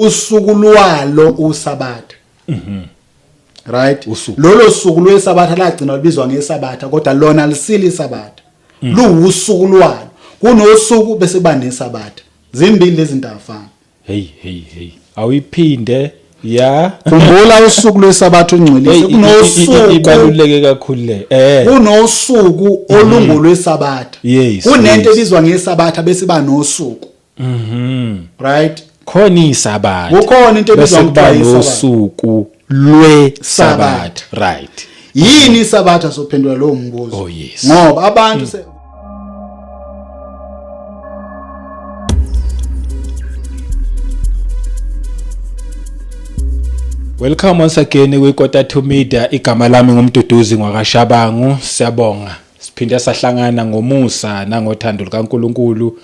Usuku lwalo uSabatha. Right? Usuku. Lolo suku lweSabatha lagcina lubizwa ngeSabatha, kodwa lona lisile iSabatha. Luwusuku lwalo. Kunosuku bese kuba neSabatha. Zimbili lezi zinto afana. Hey hey hey. Awuyiphinde ya. Khumbula usuku lweSabatha ungcwelise. Hey, Kunosuku ibaluleke kakhulu le. Kunosuku olungolweSabatha. Yes, Kunento yes. ebizwa ngeSabatha bese ba nosuku. Right? Khona iSabatha. Kukhona into ebizwa Bese kuba ngokuthiwa iSabatha. nosuku lweSabatha. Right. Yini iSabatha? Sophendula lowo mbuzo. Oh, yes. Ngoba abantu se Welcome once again kwi Kota 2 Media. Igama lami nguMduduzi ngwakaShabangu. Siyabonga. Siphinde sahlangana ngomusa nangothando lukaNkuluNkulu.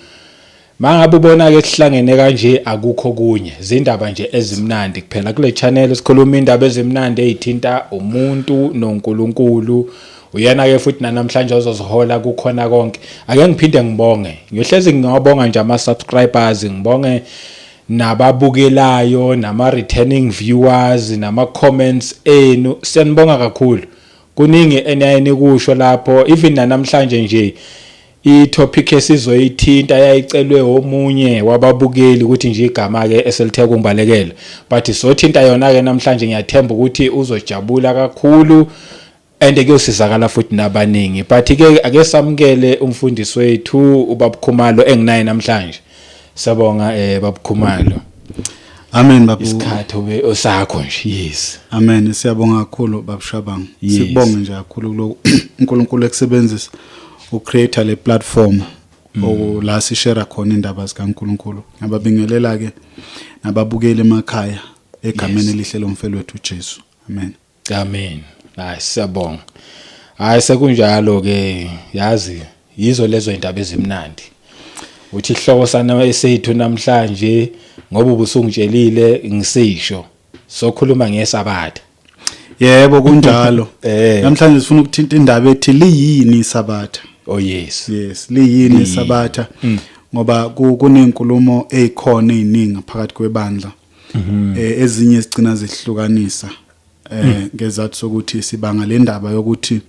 Mangabe ubona ke sihlangene kanje, akukho kunye. Zindaba nje ezimnandi kuphela kule channel. Sikhuluma indaba ezimnandi ezithinta umuntu noNkulunkulu. Uyena ke futhi namhlanje ozozihola kukhona konke. Ake ngiphinde ngibonge. Ngiyohlezi ngingabonga nje ama subscribers, ngibonge nababukelayo, nama returning viewers, nama comments enu. Siyanibonga kakhulu. Kuningi eniyaye nikusho lapho, even namhlanje nje i-topic esizoyithinta yayicelwe omunye wababukeli ukuthi nje igama ke eselithe kumbalekela, but sothinta yona ke namhlanje. Ngiyathemba ukuthi uzojabula kakhulu and kuyosizakala futhi nabaningi, but ke ake samukele umfundisi wethu uBab'Khumalo enginaye namhlanje. Siyabonga, Bab'Khumalo. Amen, babu. Isikhathi obe osakho nje, yes. Amen, siyabonga kakhulu, babuShabangu. Yes. Sikubonge nje kakhulu kuloko uNkulunkulu ekusebenzisa ucreate le platform la sishare khona indaba zikaNkulunkulu. Ngababingelela ke nababukeli emakhaya egameni elihle lomfelo wethu uJesu. Amen. Amen. Hayi, siyabonga. Hayi, sekunjalo ke, yazi yizo lezo indaba ezimnandi. Uthi ihloko sana esethu namhlanje, ngoba ubusungitshelile ngisisho, sokhuluma ngeSabatha. Yebo, kunjalo. Namhlanje sifuna ukuthinta indaba ethi liyini iSabatha. Oh yes. Yes, liyini iSabatha? Ngoba kunenkulumo ezikhona eziningi phakathi kwebandla. Ezinye zigcina zihlukanisa ngezathu sokuthi sibanga le ndaba yokuthi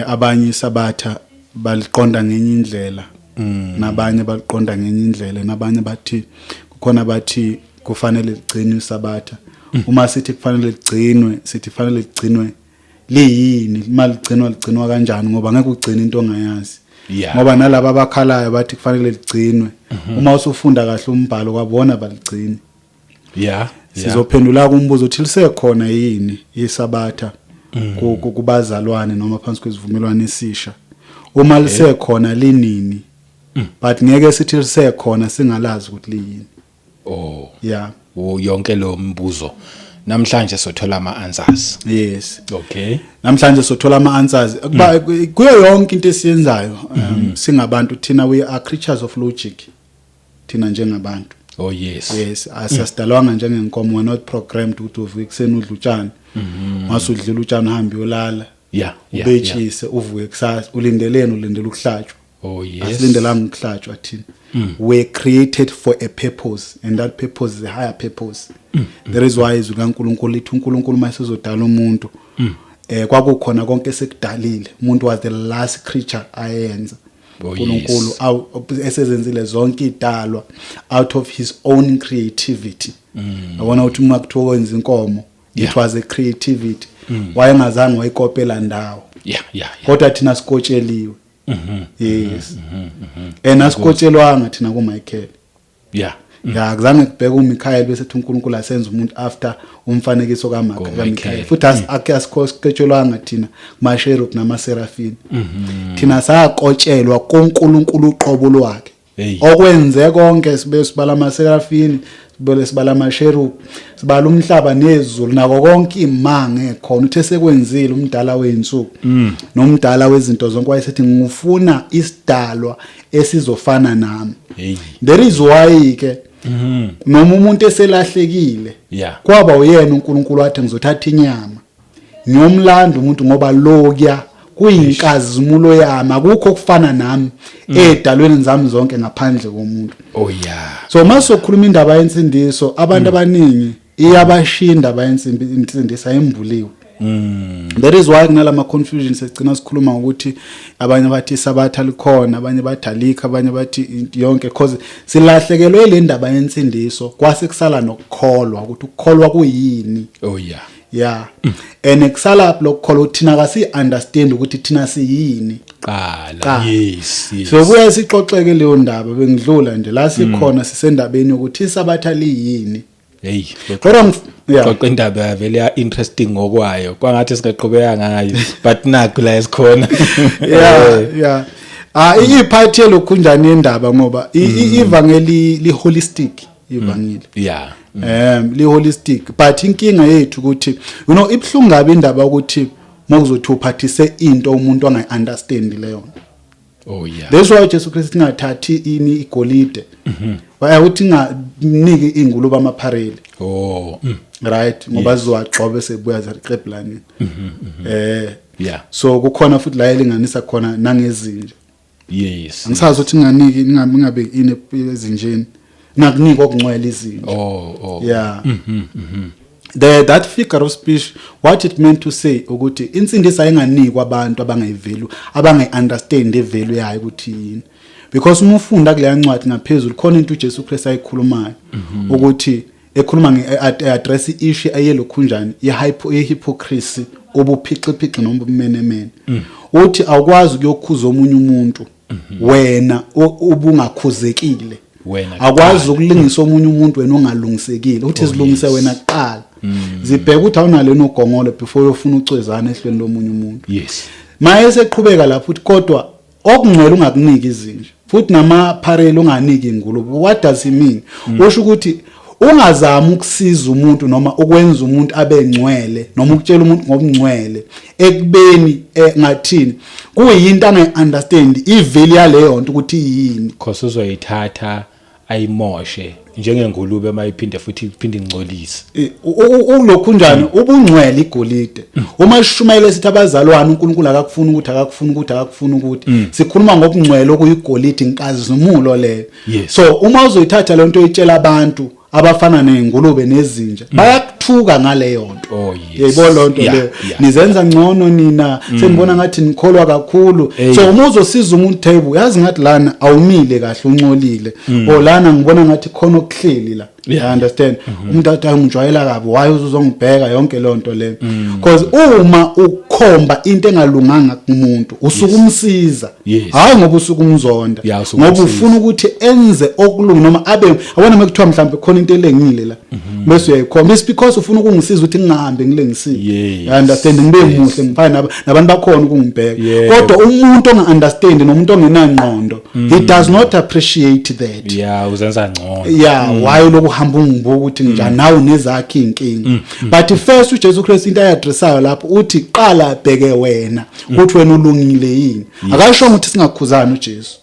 abanye iSabatha baliqonda ngenye indlela, nabanye baliqonda ngenye indlela, nabanye bathi kukhona bathi kufanele ligcinwe iSabatha. Uma sithi kufanele ligcinwe, sithi kufanele ligcinwe liyini? Uma ligcinwa, ligcinwa kanjani? Ngoba ngeke ugcine into ongayazi. Ngoba nalabo abakhalayo bathi kufanele ligcinwe, uma usufunda kahle umbhalo kwabona baligcini. Sizophendula kumbuzo uthi lisekhona yini iSabatha kubazalwane noma phansi kwesivumelwano esisha, uma lisekhona linini, but ngeke sithi lisekhona singalazi ukuthi liyini. Oh. Yeah. Oh, yonke lo mbuzo namhlanje sothola ama answers. Yes. Okay. Namhlanje sothola ama answers kuba kuyo yonke into esiyenzayo. Singabantu thina, we are creatures of logic thina njengabantu. Oh yes. Yes, asasidalwanga njengenkomo. We're not programmed ukuthi uvuke ekuseni udla utshani, masudlila utshani uhambe uyolala, ubetshise, uvuke kusasa. Ulindeleni? Ulindela ukuhlatshwa? Oh yes. Asilindelanga ukuhlatshwa thina. We're created for a purpose, and that purpose is a higher purpose. That is why izwi kaNkuluNkulu lithi uNkulunkulu masezodala umuntu, kwakukhona konke esekudalile, umuntu was the last creature ayenza. uNkulunkulu esezenzile zonke idalwa out of his own creativity. Yabona ukuthi uma kuthiwa wenza inkomo, it was a creativity, wayengazange wayikopela ndawo. Kodwa thina sikotsheliwe. Yes, and asikotshelwanga thina kuMichael. Ya, akuzange kubheka uMichael bese ethi uNkulunkulu asenza umuntu after umfanekiso KoMichael. kaMichael. Futhi akhe asikhotshelwanga thina kumasherub namaserafini. Thina sakotshelwa kuNkulunkulu uqobo lwakhe Hey. okwenze konke. Sibe sibala amaserafini, sibele sibala amasherub, sibala umhlaba nezulu nako konke imanga ekhona. Uthe sekwenzile umdala weinsuku nomdala wezinto zonke, wayesethi ngifuna isidalwa esizofana nami. Hey. There is why ke noma umuntu eselahlekile, kwaba uyena uNkulunkulu wathi ngizothatha inyama ngiyomlanda umuntu, ngoba lokuya Kuyinkazimulo yami, akukho okufana nami edalweni zami zonke ngaphandle komuntu. So masokhuluma indaba yensindiso, abantu abaningi iyabashiya indaba yensimbi, insindiso ayembuliwe. That is why kunalama confusion segcina sikhuluma ngokuthi abanye bathi isabatha likhona, abanye bathi alikho, abanye bathi into yonke, because silahlekelwe le ndaba yensindiso, kwase kusala nokukholwa, ukuthi ukukholwa kuyini. Yeah, and kusala lokukholwa, thina kasi understand ukuthi thina siyini. Qala. Qala. yes. So kuya sixoxeke leyo ndaba, bengidlula nje la sikhona, sisendabeni yokuthi isabatha liyini. Hey. Kodwa yeah. Xoxa indaba vele ya interesting ngokwayo, kwangathi singaqhubeka ngayo, but nakho la esikhona. Yeah, ah, iphathi elokhunjani indaba, ngoba ivangeli li holistic, ivangeli li holistic, but inkinga yethu ukuthi ibhlungu kabi indaba ukuthi mokuzothi uphathise into umuntu angayi-understand leyo nto. That's why uJesu Kristu ingathathi ini igolide, waya uthi inganiki ingulube amaphareli. Right, ngoba zizowagxoba sebuya zaqebulani. So kukhona futhi la elinganisa khona nangezinja. Angisazi ukuthi inganiki, ingabe ini ezinjeni, nakunika okungcwele izinja. Yeah, the that figure of speech, what it meant to say ukuthi insindiso ayinganikwa abantu abangayivalue, abangayi-understand ivalue yayo ukuthi yini, because uma ufunda kuleya ncwadi ngaphezulu khona into uJesu Kristu ayikhulumayo, ukuthi ekhuluma nge-address issue ayelokhunjani ye-hypocrisy, ubuphixiphixi noma ubumenemene. Uthi awukwazi ukuyokhuza omunye umuntu wena ubungakhuzekile. Wena Akwazi kuqala. ukulingisa omunye umuntu wena ongalungisekile. Uthi zilungise wena kuqala, zibheka ukuthi awunalo nogongolo before uyofuna ucwezana ehlweni lomunye umuntu. Maye seqhubeka lapho uthi kodwa okungcwele ungakuniki izinja, futhi namaphareli unganiki ingulube. What does he mean? Usho ukuthi ungazami ukusiza umuntu noma ukwenza umuntu abe ngcwele noma ukutshela umuntu ngobungcwele ekubeni ngathini kuyinto angayi-understand ivalue yaleyo nto ukuthi yini. Cause uzoyithatha ayimoshe njengengulube mayiphinde futhi iphinde ingcolise. Ulokhu njani ubungcwele igolide, uma sishumayele sithi abazalwane uNkulunkulu akakufuni ukuthi, akakufuni ukuthi, akakufuni ukuthi, sikhuluma ngobungcwele okuyigolide, inkazimulo leyo. So uma uzoyithatha le nto oyitshela abantu abafana nezingulube nezinja, bayakuthuka ngaleyo nto. Yayibona lonto leyo? Nizenza ngcono nina, senibona ngathi nikholwa kakhulu. So uma uzosiza umuntu table, yazi ngathi lana awumile kahle, uncolile, or lana ngibona ngathi khona okuhleli la. You understand? Umuntu athi angijwayela kabi, why uzongibheka yonke leyo nto leyo? Because uma ukhomba into engalunganga kumuntu, usuke umsiza, hayi ngoba usuke umzonda, Yeah, usuke ngoba umsiza. ufuna ukuthi enze okulunga noma abe abona mekuthiwa mhlawumbe khona into elengile la, bese uyayikhomba, it's because ufuna ukungisiza ukuthi ngingahambi ngilengisile. You understand? Ngibe muhle, ngifane nabantu bakhona ukungibheka. Kodwa umuntu onga-understand nomuntu ongenangqondo, he does not appreciate that. Yeah, uzenza ngcono. Yeah, why lokhu uhamba ungibuka ukuthi njani, nawe nezakhe inkinga? But first uJesu Kristu into ayaddressayo lapho uthi qala bheke wena ukuthi wena ulungile yini. Akasho ukuthi singakhuzani uJesu.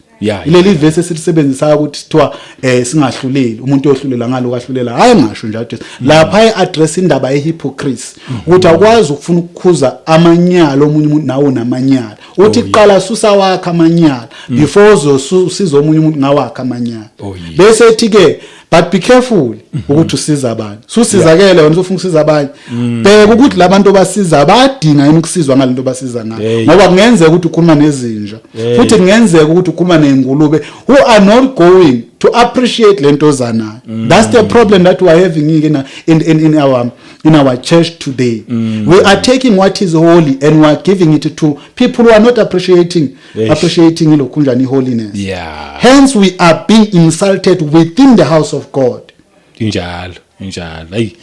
Leli verse esilisebenzisayo ukuthi sithiwa singahluleli umuntu oyahlulela ngalo kahlulela, hayi, ngasho nje uJesu lapha ayi-address indaba yehypocrisy, ukuthi awukwazi ukufuna ukukhuza amanyala omunye umuntu nawe unamanyala. Uthi qala susa wakhe amanyala before uzosiza omunye umuntu ngawakhe amanyala. Bese ethi ke, but be careful ukuthi usiza abantu, susizakele wena usufuna ukusiza abanye. Bheka ukuthi labantu obasiza bayadinga yini ukusizwa ngalento basiza ngayo, ngoba kungenzeka ukuthi ukhuluma nezinja, futhi kungenzeka ukuthi ukhuluma nezingulube who are not going to appreciate lento ozanayo. That's the problem that we are having in our church today. We are taking what is holy and we are giving it to people who are not appreciating appreciating ilokhunjani holiness. Hence we are being insulted within the house of God. Injalo, injalo. Hey,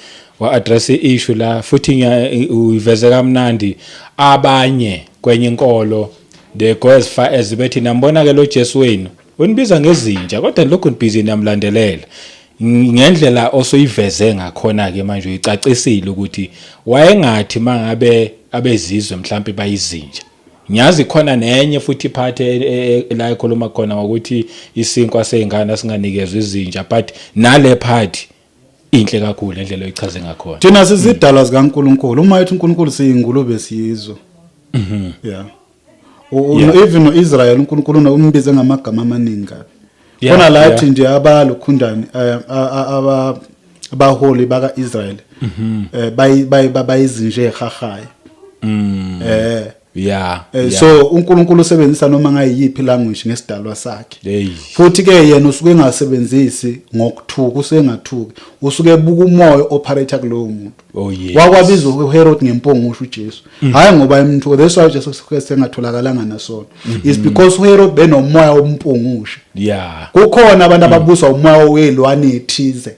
wa address issue la futhi uyiveze kamnandi. Abanye kwenye inkolo, they go as far as bethi nambona ke lo Jesu wenu unibiza ngezinja, kodwa lokhu nibhizi namlandelela. Ngendlela osoyiveze ngakhona ke manje uyicacisile ukuthi wayengathi mangabe abezizwe mhlambe bayizinja. Ngiyazi khona nenye futhi iphathe la ekhuluma khona ngokuthi isinkwa seyingane singanikezwe izinja, but nale part inhle kakhulu indlela oyichaze ngakhona. Thina sizidalwa zikaNkuluNkulu. Uma ethi uNkulunkulu siyingulube, siyizwa. Yeah. Even noIsrael, uNkulunkulu umbize ngamagama amaningi kabi. Khona la ethi nje abalokhunjani, aba abaholi bakaIsrael, bayizinje ehahayo. So uNkulunkulu usebenzisa noma ngayiphi language ngesidalwa sakhe. Hey. Futhi ke yena usuke engasebenzisi ngokuthuka, usuke engathuki, usuke ebuka umoya operate kulowo muntu. Oh yes. Wakwabiza uHerod ngempongusho uJesu, hayi ngoba emthuka. That's why uJesu Christ engatholakalanga nasona, is because uHerod benomoya wompungushe. Kukhona abantu ababuswa umoya welwane ethize.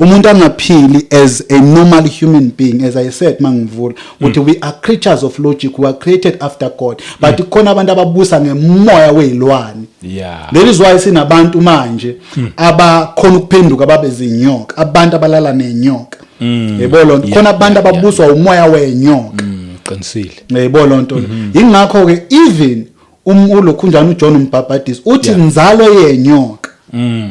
Umuntu angaphili as a normal human being. As I said mangivula ukuthi we are creatures of logic, we are created after God, but kukhona abantu ababusa ngemoya wezilwane. That is why sinabantu manje abakhona ukuphenduka babe zinyoka, abantu abalala nenyoka. Yebo lonto. Khona abantu ababuswa umoya wenyoka. Qinisile. Yebo lonto. Ingakho ke even ulokhunjani, uJohn umbhabhadisi uthi nzalo yenyoka.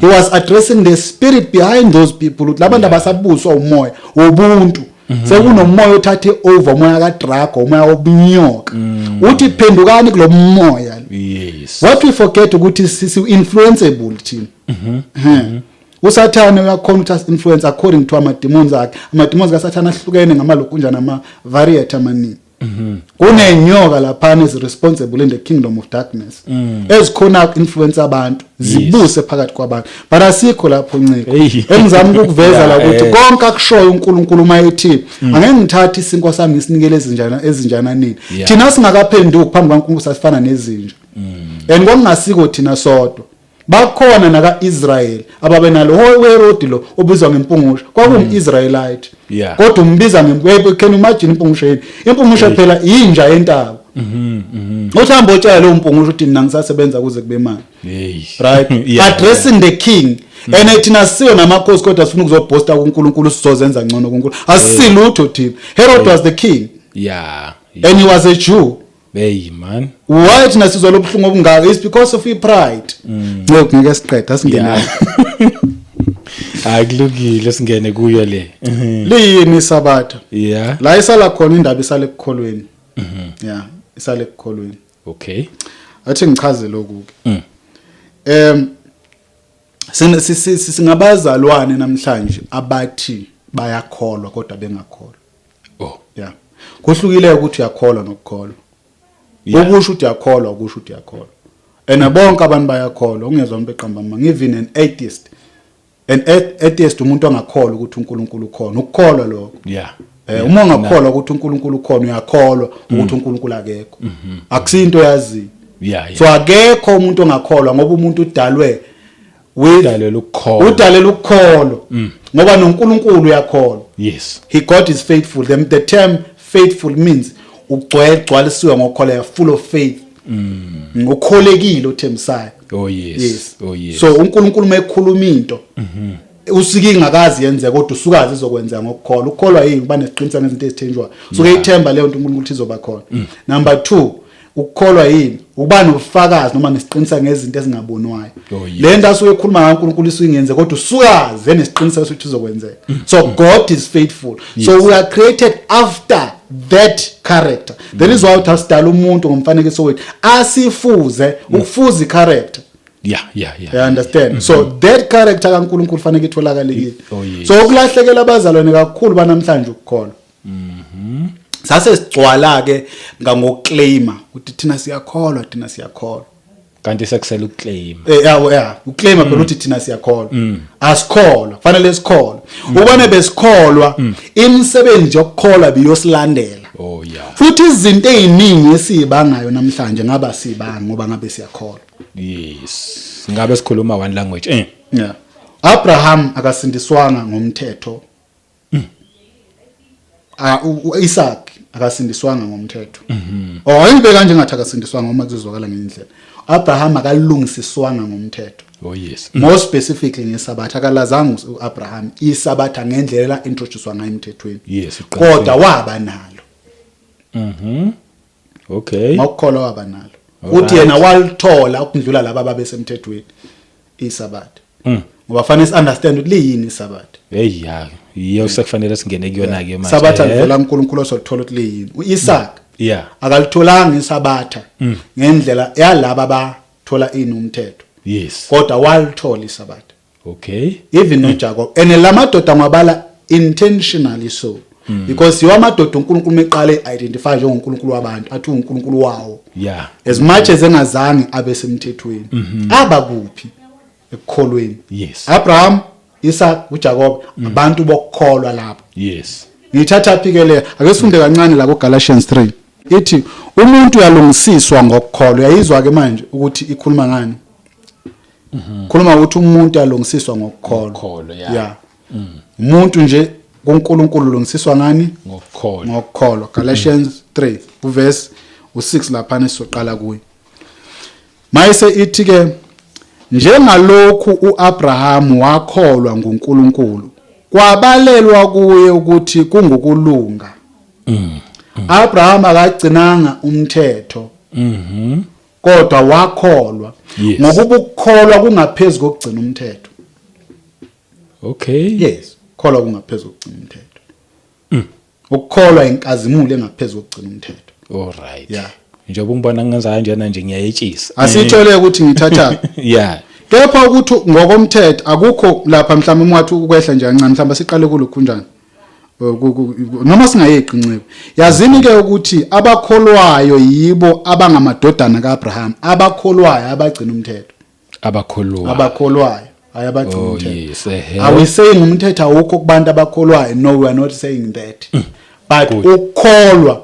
He was addressing the spirit behind those people, ukuthi labantu abasabuswa umoya wobuntu, sekunomoya othathe over, umoya kadrago, umoya wobunyoka. Uthi phendukani kulo moya. What we forget ukuthi si influenceable thina. Usathane uyakhona ukuthi asi-influence according to ama-demons akhe. Ama-demons kasathane ahlukene ngamalokhunjana, ama-variety amaningi. Kunenyoka laphana is responsible in the kingdom of darkness, ezikhona uku-influence abantu, zibuse phakathi kwabantu, but asikho lapho, Nciko. Hey. Engizama ukukuveza la ukuthi konke akushoyo uNkulunkulu uma ethi angeke ngithathe isinkwa sami ngisinikele ezinjana ezinjananini, thina singakaphenduki phambi kaNkulunkulu sasifana nezinja, and kwakungasiko thina sodwa, bakhona naka-Israel ababenalo. WeHerod lo obizwa ngempungushe kwakuwum-Israelite, kodwa umbiza, can you imagine impungushe yini? Impungushe phela inja yentaba. Uthi hamba otshela lowo mpungushe ukuthi mina ngisasebenza kuze kube manje. Hey. Right, addressing the king, and thina siyo namakhosi, kodwa sifuna ukuzoboasta kuNkulunkulu, sizozenza ngcono kuNkulunkulu. Asilutho thina. Herod was the king and he was a Jew. Hey man. Why thina sizwa lobuhlungu obungaka? Is because of i-pride. Nceke, ngeke siqeda, asingene. Hayi, kulungile, singene kuyo le. Liyini isabatha? La isala khona indaba isale ekukholweni. Yeah, isale ekukholweni. Athi ngichaze lokhu ke. Singabazalwane namhlanje abathi bayakholwa kodwa bengakholwa. Yeah, kuhlukile ukuthi uyakholwa nokukholwa. Ukusho ukuthi uyakholwa, ukusho ukuthi uyakholwa, and bonke abantu bayakholwa, ungezwa umuntu eqamba amanga. Even an atheist, an atheist umuntu ongakholwa ukuthi uNkulunkulu ukhona, ukukholwa lokho. Uma ungakholwa ukuthi uNkulunkulu ukhona, uyakholwa ukuthi uNkulunkulu akekho, akusinto yaziyo. So akekho umuntu ongakholwa, ngoba umuntu udalwe with Udalelwe ukukholwa. Udalelwe ukukholwa, ngoba noNkulunkulu uyakholwa. He, God is faithful. The term faithful means ugcwele, gcwalisiwe ngokukholwa, full of faith. Ukholekile othembisayo. Oh yes. Yes. Oh yes. So uNkulunkulu mayekhuluma into, usuke ingakazi yenzeka, kodwa usukazi izokwenzeka ngokukholwa. Ukukholwa yini? Kuba nesiqiniseko ngezinto ezithenjwayo, suke ithemba leyo nto uNkulunkulu uthi izoba khona. Number 2, ukukholwa yini? Ukuba nobufakazi noma nesiqiniseko ngezinto ezingabonwayo. Oh, yes. Le nto asuke ekhuluma ngayo uNkulunkulu isuke ingenze, kodwa usukazi enesiqiniseko sokuthi izokwenzeka. So God is faithful. So we are created after that character. That is why uthi asidala umuntu ngomfanekiso wethu, asifuze, ukufuza i-character. You understand? So that character kaNkulunkulu fanele itholakale kithi. Oh, yes. So ukulahlekela abazalwane kakhulu banamhlanje ukukholwa. Sase sigcwala ke ngokuclaima ukuthi thina siyakholwa, thina siyakholwa. Kanti sekusele ukuclaim. Yeah, uclaima phela ukuthi thina siyakholwa. Asikholwa, kufanele sikholwe. Ubone besikholwa, imisebenzi yokukholwa biyosilandela. Oh yeah. Futhi izinto eziningi esibangayo namhlanje ngaba sibanga ngoba ngabe siyakholwa. Yes. Ngabe sikhuluma one language. Yeah. Abraham akasindiswanga ngomthetho. Ah, Isaac akasindiswanga ngomthetho. Oh, ayibe kanje ngathi akasindiswanga uma kuzozwakala ngendlela. Abraham akalungisiswanga ngomthetho. Oh yes. More specifically ngesabatha, akalazanga uAbraham isabatha ngendlela introducewa ngayo emthethweni. Uqinisile. Kodwa waba nalo. Ngokukholwa waba nalo. Uthi yena walithola ukudlula laba ababesemthethweni isabatha. Ngoba fanele si understand ukuthi liyini isabatha. Hey ya, yiyo sekufanele singene kuyona ke manje. Sabatha livela kuNkulunkulu, osothola ukuthi liyini. uIsaac Akalitholanga isabatha ngendlela yalaba abathola ini umthetho. Kodwa walithola isabatha. Even noJacob, and lamadoda ngwabala intentionally so, because yiwo amadoda uNkulunkulu meqale identify njengoNkulunkulu wabantu, athi uNkulunkulu wawo. As much as engazange abe semthethweni, aba kuphi? Ekukholweni. Abraham, Isaac, uJacob, abantu bokukholwa lapho. Ngithatha phi ke le? Ake sifunde kancane la ku Galatians 3. Ithi umuntu uyalungisiswa ngokukholwa. Uyayizwa ke manje ukuthi ikhuluma ngani? Khuluma ukuthi umuntu uyalungisiswa ngokukholwa. Ngokukholwa, yeah. Yeah. Umuntu nje kuNkulunkulu ulungisiswa ngani? Ngokukholwa. Ngokukholwa. Galatians 3 uverse u6 lapha sizoqala kuyo. Mayise ithi ke, njengalokhu uAbraham wakholwa nguNkulunkulu, kwabalelwa kuye ukuthi kungukulunga. Abraham akagcinanga umthetho, kodwa wakholwa. Ngokuba ukukholwa kungaphezulu kokugcina umthetho. Yes, kholwa kungaphezulu kokugcina umthetho. Ukukholwa inkazimulo engaphezulu kokugcina umthetho. All right. Yeah. Njengoba ngibona ngenza kanjena nje, ngiyayetshisa. Asithole ukuthi ngithatha. Kepha ukuthi ngokomthetho akukho lapha, mhlawumbe uma wathi ukwehla nje kancane, mhlawumbe siqale kulokhu njani, noma singayeqi incebo. Yazini ke ukuthi abakholwayo yibo abangamadodana kaAbraham, abakholwayo, abagcina umthetho. Abakholwayo. Abakholwayo, hayi abagcina umthetho. Yes, ehe. Are we saying umthetho awukho kubantu abakholwayo? No, we are not saying that, but ukukholwa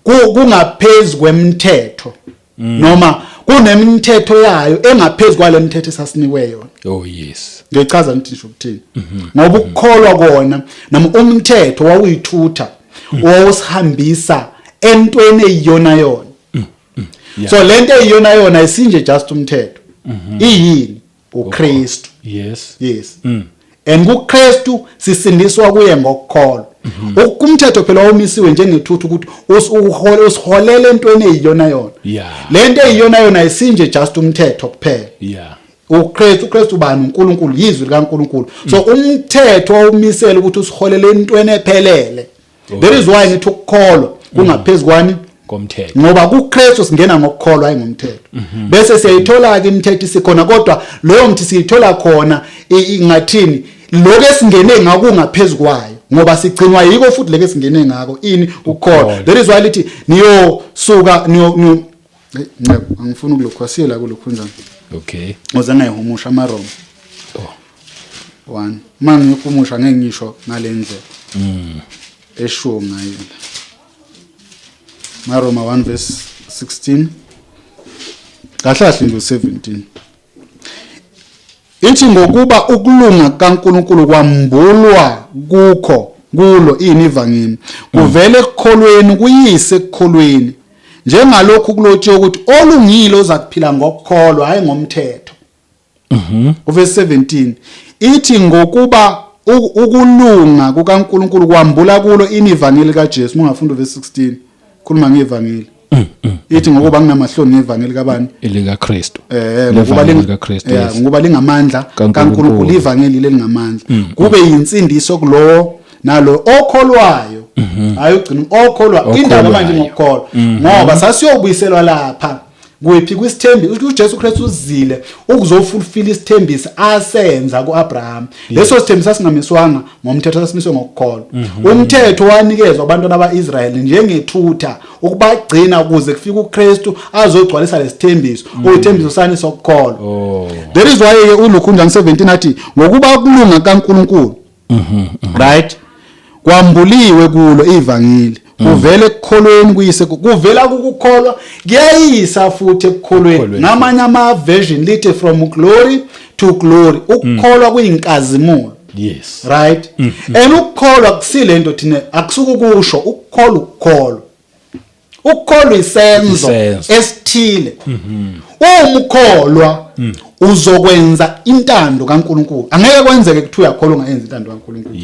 kungaphezulu kwemthetho, noma kunemithetho yayo engaphezulu kwale mithetho esasinikwe yona. Oh yes. Ngichaza ngithi ngisho ukuthini. Ngoba ukukholwa kona, noma umthetho wawuyithutha owawusihambisa entweni eyiyona yona. So lento eyiyona yona isinje just umthetho, iyini? uKristu. Yes, and kuKristu sisindiswa kuye ngokukholwa. Ukumthetho phela wawumisiwe njengethuthu ukuthi usiholele entweni eyiyona yona. Lento eyiyona yona isinje just umthetho kuphela. uKristu. uKristu bani? uNkulunkulu, yizwi likaNkulunkulu. So umthetho wawumisela ukuthi usiholele entweni ephelele. That is why ngithi ukukholwa kungaphezulu kwani? Komthetho. Ngoba kuKristu singena ngokukholwa, hayi ngomthetho. Bese siyayithola ke imithetho isikhona, kodwa leyo mthi siyithola khona ingathini lokho esingene ngako kungaphezulu kwayo, ngoba sigcinwa yiko futhi leke singene ngako ini? Ukukholwa. That is why lithi niyosuka niyo. Hey, Ncebo, angifuni ukulokhu, asiye la kulokhu njani. Ngoze ngayihumusha amaRoma. 1. Uma ngihumusha ngeke ngisho ngale ndlela. Esho ngayo. Maroma 1 verse 16. Kahle kahle nje 17. Ithi ngokuba ukulunga kaNkulunkulu kwambulwa kukho kulo ini ivangeli, kuvele ekukholweni kuyise ekukholweni, njengalokhu kulotshiwe ukuthi olungile uza kuphila ngokukholwa, hayi ngomthetho. Uverse 17 ithi ngokuba ukulunga kukaNkulunkulu kwambula kulo ini ivangeli kaJesu. Ungafunda uverse 16, khuluma ngevangeli. Ithi ngokuba nginamahloni ngevangeli kabani? ElikaKristu. Ngokuba Levangeli likaKristu, yes. Ngokuba lingamandla kaNkulunkulu. kaNkulunkulu. Ivangeli lelingamandla kube yinsindiso kulowo nalo okholwayo, hayi ugcina okholwa indaba manje Okholwayo. ngokukholwa, ngoba sasiyobuyiselwa lapha kuphi? Kwisithembiso. uJesu Kristu uzile ukuzofulfill isithembiso asenza kuAbraham. Leso sithembiso asingamiswanga ngomthetho, sasimiswe ngokukholwa. Umthetho wanikezwa abantwana baIsrael njengethutha ukubagcina ukuze kufike uKristu azogcwalisa lesithembiso. Uyithembiso sani? Sokukholwa. That is why ke uLukhunjani 17 athi ngokuba ukulunga kaNkulunkulu, right, kwambuliwe kulo ivangeli, kuvele ekukholweni kuyise, kuvela kukukholwa kuyayisa futhi ekukholweni. Ekukholweni. Ngamanye ama version lithi from glory to glory. Ukukholwa kuyinkazimulo. Right, and ukukholwa kusilento thina akusuku ukusho ukukholwa, ukukholwa, ukukholwa isenzo Isenzo. esithile. Uma ukholwa uzokwenza intando kaNkulunkulu. Angeke kwenzeke ukuthi uyakholwa ungayenzi intando kaNkulunkulu.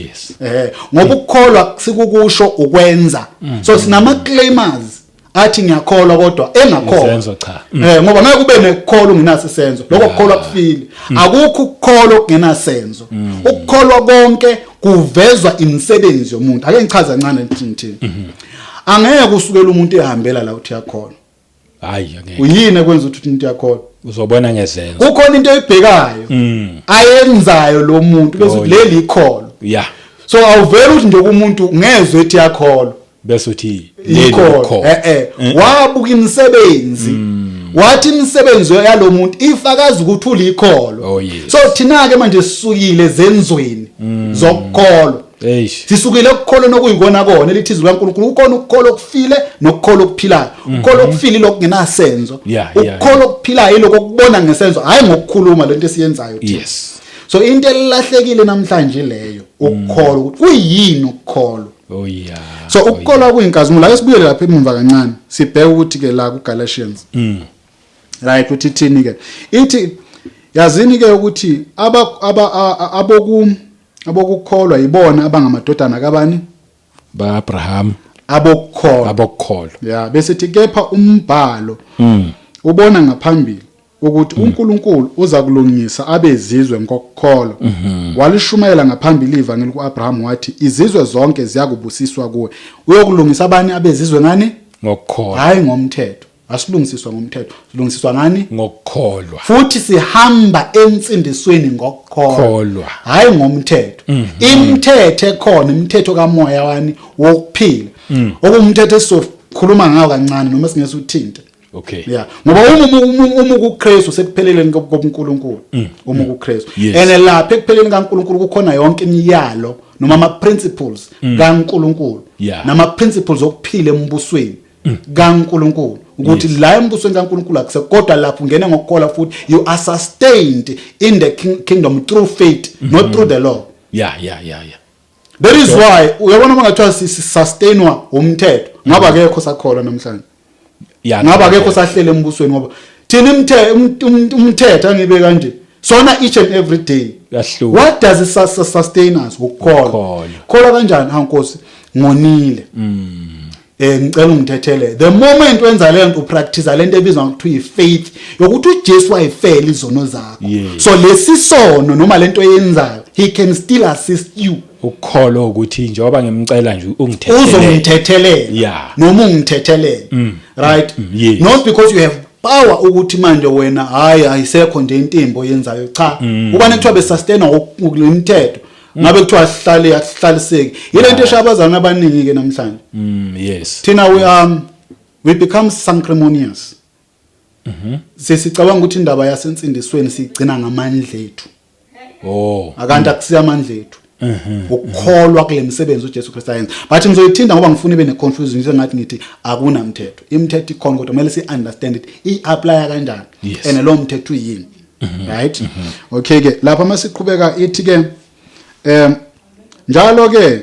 Ngoba ukukholwa sikukusho ukwenza. So sinama claimers athi ngiyakholwa kodwa engakholwa. Isenzo cha. Ngoba ngeke ube nekukholwa ungenaso isenzo. Lokho kukholwa kufile. Akukho ukukholwa okungenasenzo. Ukukholwa konke kuvezwa imisebenzi yomuntu. Ake ngichaze kancane ngithini. Angeke usukele umuntu ehambela la uthi yakholwa. Hayi, angeke. Uyini ekwenza ukuthi umuntu yakholwa? Uzobona ngezenzo. Kukhona into oyibhekayo ayenzayo lo muntu, bese Oh, uthi leli ikholwa. So awuvele uthi nje kumuntu ngezwe ethi yakholwa, Bese uthi leli ikholwa. ikholwa. Wabuka imisebenzi, wathi imisebenzi yalomuntu ifakaza ukuthi ulikholwa. Oh, yes. So thina ke manje sisukile zenzweni zokukholwa. Eish. Sisukile ukukholwa nokuyikona kona elithi izwi kaNkulunkulu, kukhona ukukholwa okufile nokukholwa okuphilayo. Ukukholwa okufile lokungenasenzo, ukukholwa okuphilayo ilokho okubona ngesenzo, hayi ngokukhuluma lento esiyenzayo thina. So into elahlekile namhlanje leyo, ukukholwa, ukuthi kuyini ukukholwa. Oh yeah. So ukukholwa kuyinkazimulo. Ake sibuyele lapha emuva kancane, sibheke ukuthi ke la ku Galatians, right, uthi thini ke? Ithi yazini ke ukuthi aba aba aboku abokukholwa yibona abangamadodana kabani? Ba Abraham. Abokukholwa. Abokukholwa. Ya, bese ithi kepha umbhalo ubona ngaphambili ukuthi uNkulunkulu uza kulungisa abezizwe ngokukholwa. Walishumayela ngaphambili ivangeli kuAbraham, wathi izizwe zonke ziyakubusiswa kuwe. Uyokulungisa abani abezizwe ngani? Ngokukholwa. Hayi ngomthetho. Asilungisiswa ngomthetho, silungisiswa ngani? Ngokukholwa. Futhi sihamba ensindisweni ngokukholwa, Kholwa. hayi ngomthetho. Imithetho ekhona imithetho kamoya wani? Wokuphila, okuwumthetho esizokhuluma ngawo kancane noma singese uthinte. Yeah, ngoba uma kuKristu sekupheleleni kobuNkulunkulu, uma kuKristu, and lapha ekupheleleni kaNkulunkulu kukhona yonke imiyalo noma ama principles kaNkulunkulu, nama principles okuphila embusweni kaNkulunkulu, ukuthi la embusweni kaNkulunkulu akuse kodwa lapho ungena ngokukholwa, futhi you are sustained in the kingdom through faith, not through the law. That is why uyabona uma ngathiwa sisustainwa umthetho, ngabe akekho sakholwa namhlanje, ngabe akekho sahlele embusweni, ngoba thina umthetho angibe kanje sona each and every day. Kuyahluka. What does it sustain us? Ukukholwa. Ukukholwa. Kholwa kanjani? Ha, Nkosi, ngonile, ngicela ungithethele. The moment wenza le nto, upractice lento ebizwa ngokuthiwa i-faith yokuthi uJesu wayifela izono zakho. So lesi sono noma lento oyenzayo, he can still assist you. Ukukholwa ukuthi njengoba ngimcela nje ungithethelele, Uzongithethelela noma ungithethelele, right? Yes. Not because you have power ukuthi manje wena, hayi, ayisekho nje intimbo oyenzayo. Cha, ubane kuthiwa besustain ngokulimthetho, ngabe kuthiwa asihlale, asihlaliseki. Ile nto eshaya abazalwane abaningi ke namhlanje. Thina we become sanctimonious. Sesicabanga ukuthi indaba yasensindisweni siyigcina ngamandla ethu, akanti akusiya amandla ethu, ukukholwa kule misebenzi uJesu Kristu ayenza. But ngizoyithinta ngoba ngifuna ibe ne-confusion, sengathi ngithi akunamthetho. Imithetho ikhona, kodwa kumele si-understand it, i-applya kanjani, and lo mthetho uyini, right? Okay ke, lapha masiqhubeka, ithi ke njalo ke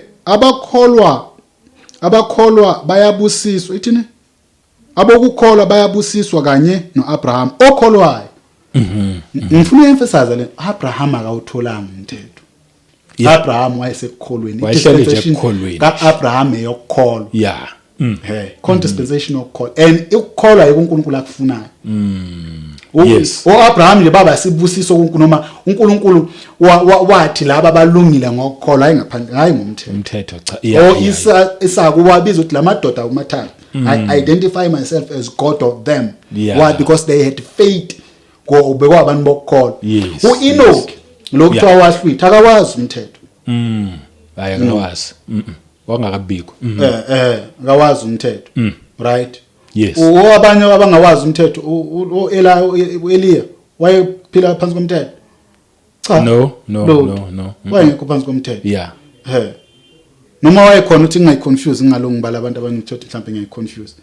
abakholwa bayabusiswa. Ithini? Abokukholwa bayabusiswa kanye noAbraham okholwayo. Ngifuna uemphasize le, Abraham akawutholanga umthetho. Abraham wayesekukholweni. Wayehleli nje Dispensation ekukholweni. kaAbraham eyokukholwa. He, khona dispensation yokukholwa, and ukukholwa yikuNkulunkulu akufunayo. uAbraham nje baba sibusiso kuNkulunkulu, noma uNkulunkulu wathi laba balungile ngokukholwa, hayi ngaphandle, hayi ngomthetho. Umthetho cha. O Isa Isaka wabiza ukuthi lamadoda umathathu, I identify myself as God of them. Why? Because they had faith, go bekwabantu bokukholwa. uEnoch lo kuthiwa wahlwitha, akawazi umthetho. Hayi, akawazi. Wangakabikho. Akawazi umthetho, right? Yes. Abanye abangawazi umthetho, uEli, uEliya wayephila phansi komthetho? Cha. No, Lutho. no. Wayengekho phansi komthetho. He, noma wayekhona, uthi ngingayiconfuse ngalongi ngibala abantu abangithothi mhlawumbe ngiyayiconfuse,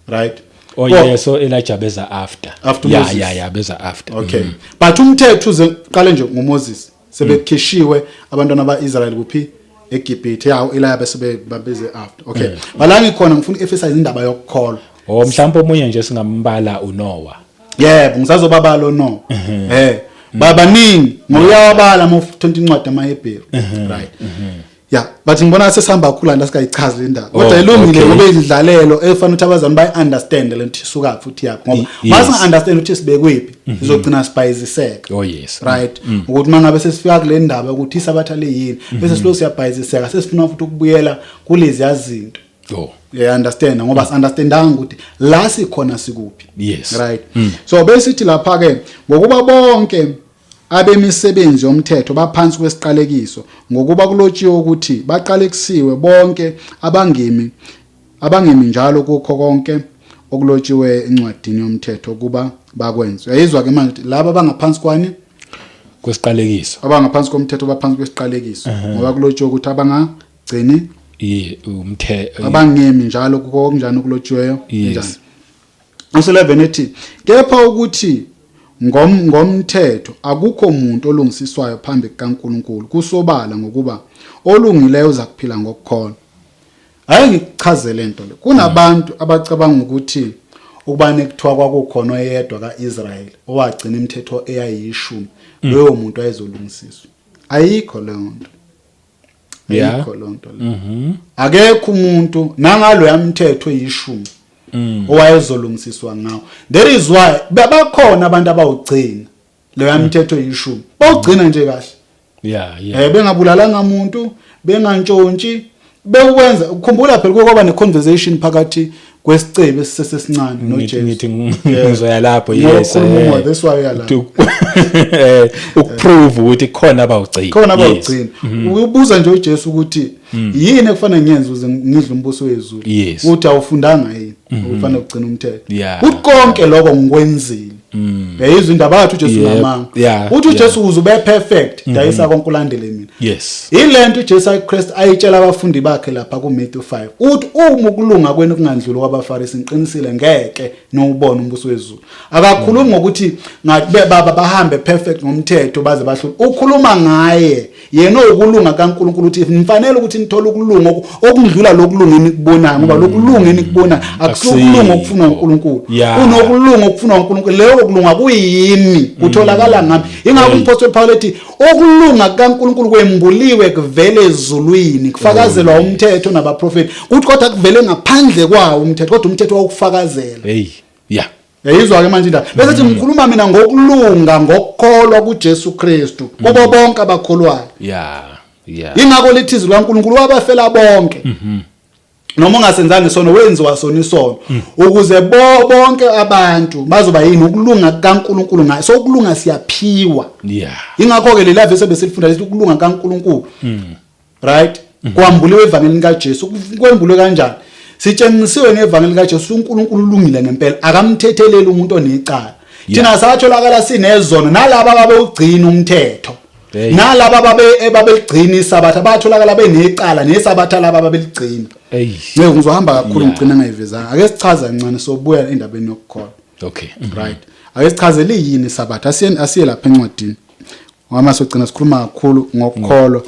right? Oh yeah, so Elijah beza after. After Moses. Yeah, beza after. Okay, but umthetho uze qale nje ngoMoses, sebekhishiwe abantwana baIsrael kuphi? eGibhithe. Yawo Elijah bese babeze after. Okay, bala ngikhona, ngifuna uemphasize indaba yokukholwa. Oh, mhlawumbe omunye nje singambala uNoah. Yebo, ngisazobabala no babaningi ngoyawabala uma ufunda incwadi amaHebheru, right? Yeah, but ngibona sesihamba kakhulu la, sikayichazi le ndaba, kodwa ilungile, ngoba idlalelo efana ukuthi abazali bayi understand le nto isuka futhi yakho, ngoba masinga understand ukuthi sibekwephi, sizogcina sibhayiziseka. Oh yes. Right, ukuthi mangabe sesifika kule ndaba ukuthi isabatha leyini, bese silo siyabhayiziseka, sesifuna futhi ukubuyela kulezi yazinto. Oh. Yeah, understand ngoba si-understandanga ukuthi la sikhona sikuphi. Right. So besithi lapha ke, ngokuba bonke abemisebenzi yomthetho baphansi kwesiqalekiso, ngokuba kulotshiwe ukuthi baqalekisiwe bonke abangemi njalo kukho konke okulotshiwe encwadini yomthetho kuba bakwenze. Uyayizwa ke manje ukuthi laba abangaphansi kwani? Kwesiqalekiso. Abangaphansi komthetho baphansi kwesiqalekiso, ngoba kulotshiwe ukuthi abangagcini Umthe abangemi njalo kukho okunjani okulotshiweyo. Njani? Usu-11 ethi, kepha ukuthi ngomthetho akukho muntu olungisiswayo phambi kukaNkulunkulu kusobala, ngokuba olungileyo uza kuphila ngokukholwa. Hayi, ngikuchazele lento le. Kunabantu abacabanga ukuthi ukubane kuthiwa kwakukhona oyedwa kaIsrael owagcina imithetho eyayishumi, loyo muntu ayezolungisiswa. Ayikho leyo nto. Ayikho leyo nto le. Akekho umuntu nangalo yamthetho eyishumi owayezolungisiswa ngawo. That is why bakhona abantu abawugcina leyo yamthetho eyishumi, bawugcina nje kahle, bengabulalanga umuntu, bengantshontshi, bekwenza. Ukhumbula phela kwaba ne conversation phakathi kwesicebi esisesesincane noJesu. Ngithi ngizoya lapho, yes. Ngokukhuluma, that's why uya lapho. Ukuprove ukuthi khona abawugcina. Khona abawugcina. Ubuza nje uJesu ukuthi yini ekufanele ngiyenze ukuze ngidle umbuso wezulu. Uthi awufundanga yini ukufanele ugcine umthetho? Uthi konke lokho ngikwenzile. Uyayizwa indaba yathi uJesu unamanga. Uthi uJesu uze ube perfect, dayisa konke ulandele mina. Yilento uJesu Christ ayitshela abafundi bakhe lapha kuMatthew 5. Uthi uma ukulunga kwenu kungandluli kwabaFarisi, ngiqinisile ngeke nowubona umbuso wezulu. Akakhulumi ngokuthi ngathi baba bahambe perfect ngomthetho baze bahlule. Ukhuluma ngaye yena owukulunga kaNkulunkulu, uthi nifanele ukuthi nithole ukulunga okundlula lokulunga enikubonayo, ngoba lokulunga enikubonayo akusikulunga okufunwa uNkulunkulu. Unokulunga okufunwa uNkulunkulu, leyo kulunga kuyimi, kutholakala ngami. Ingakho umpostoli Paul ethi ukulunga kaNkulunkulu kwembuliwe kuvele ezulwini, kufakazelwa umthetho nabaprofeti, kuthi kodwa kuvele ngaphandle kwawo umthetho, kodwa umthetho wawukufakazela. Hey, yeah. Yayizwa ke manje indaba. Bese thi ngikhuluma mina ngokulunga ngokukholwa kuJesu Kristu kubo bonke abakholwayo. Ingakho lithi izwi likaNkulunkulu wabafela bonke. Noma ungasenzanga isono, wenziwa sona isono ukuze bonke abantu bazoba yini ukulunga kukaNkulunkulu ngayo. So ukulunga siyaphiwa. Ingakho ke lela verse besilifunda lithi ukulunga kaNkulunkulu. Right? Kwambuliwe evangelini kaJesu. Kwembulwe kanjani? Sitshengisiwe ngevangeli kaJesu, uNkulunkulu ulungile ngempela, akamthetheleli umuntu onecala. Thina satholakala sinezono, nalaba ababewugcina umthetho. Nalaba ababeligcina isabatha batholakala benecala nesabatha laba ababeligcina. Ngeke ngizohamba kakhulu, ngigcina ngayivezanga. Ake sichaze kancane, sobuya endabeni yokukholwa. Right. Ake sichazele yini isabatha. Asiye lapha encwadini. Ngoba sogcina sikhuluma kakhulu ngokukholwa.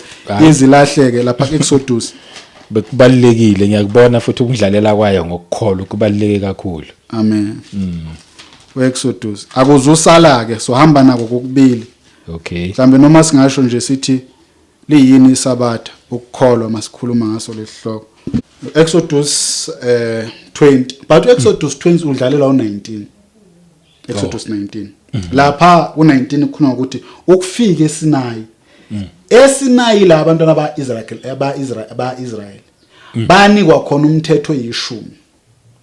Izilahleke lapha Exodus. Bekubalekile, ngiyakubona futhi ukudlalela kwayo ngokukholwa kubaluleke kakhulu. Amen. Exodus. Akuzusala ke, sohamba nako kokubili. Mhlambe noma singasho nje sithi liyini isabatha, ukukholwa, masikhuluma ngaso lesihloko. Exodus 20, but Exodus 20 udlalela u19. Exodus 19. Lapha ku19 kukhuluma ukuthi ukufika eSinayi. ESinayi la abantwana ba Israel banikwa khona umthetho oyishumi.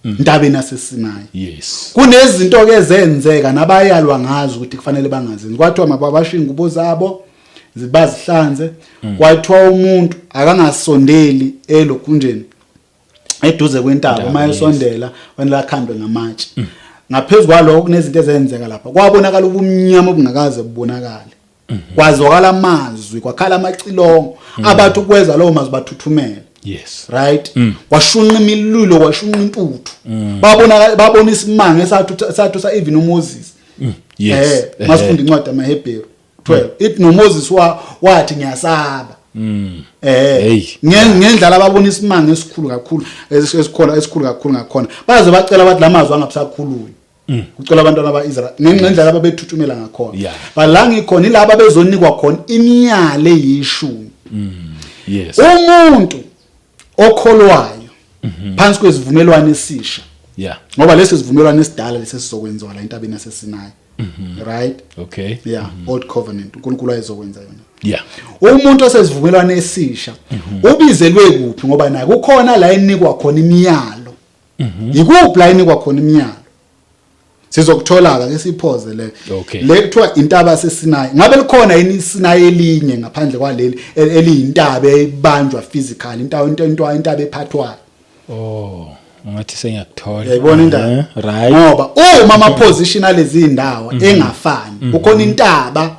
Ntabeni yaseSinayi. Kunezinto ke ezenzeka nabayalwa ngazo ukuthi kufanele bangazenzi. Kwathiwa mababashe ingubo zabo bazihlanze. Kwathiwa umuntu akangasondeli elokhunjeni eduze kwentaba, uma esondela fanele akhandwe ngamatshe. Ngaphezulu kwalokho kunezinto ezenzeka lapha. Kwabonakala ubumnyama obungakaze bubonakale. Kwazwakala amazwi, kwakhala amacilongo. Abathi ukweza lawo mazwi bathuthumela. Right, kwashunqa imililo, kwashunqa intuthu, babona babona isimanga esathu sathusa even uMoses. Masifunda incwadi yamaHebheru 12, ithi noMoses wathi ngiyasaba Hey. Ngendlela ababona isimanga esikhulu kakhulu, esikhona esikhulu kakhulu ngakhona, baze bacela bathi lamazwi angabisakhulunywa, kucela abantwana ba-Israel ngendlela ababethuthumela ngakhona. But la ngikhona ilaba bezonikwa khona imiyalo eyishumi. Umuntu okholwayo phansi kwezivumelwano esisha, ngoba lesi sivumelwano esidala lesi sizokwenziwa la entabeni yaseSinayi. Right? Okay. Yeah, old covenant uNkulunkulu ayezokwenza yona. Umuntu osesivumelwane esisha ubizelwe kuphi? Ngoba naye kukhona la enikwa khona imiyalo. Ikuphi la enikwa khona imiyalo? Sizokuthola ke, siphoze le. Le kuthiwa intaba yaseSinayi, ngabe likhona yini iSinayi elinye ngaphandle kwaleli eliyintaba ebanjwa physical, intaba into intaba ephathwayo? Oh, ngathi sengiyakuthola. Uyayibona indaba? Right. Ngoba uma ama position alezi indawo engafani, kukhona intaba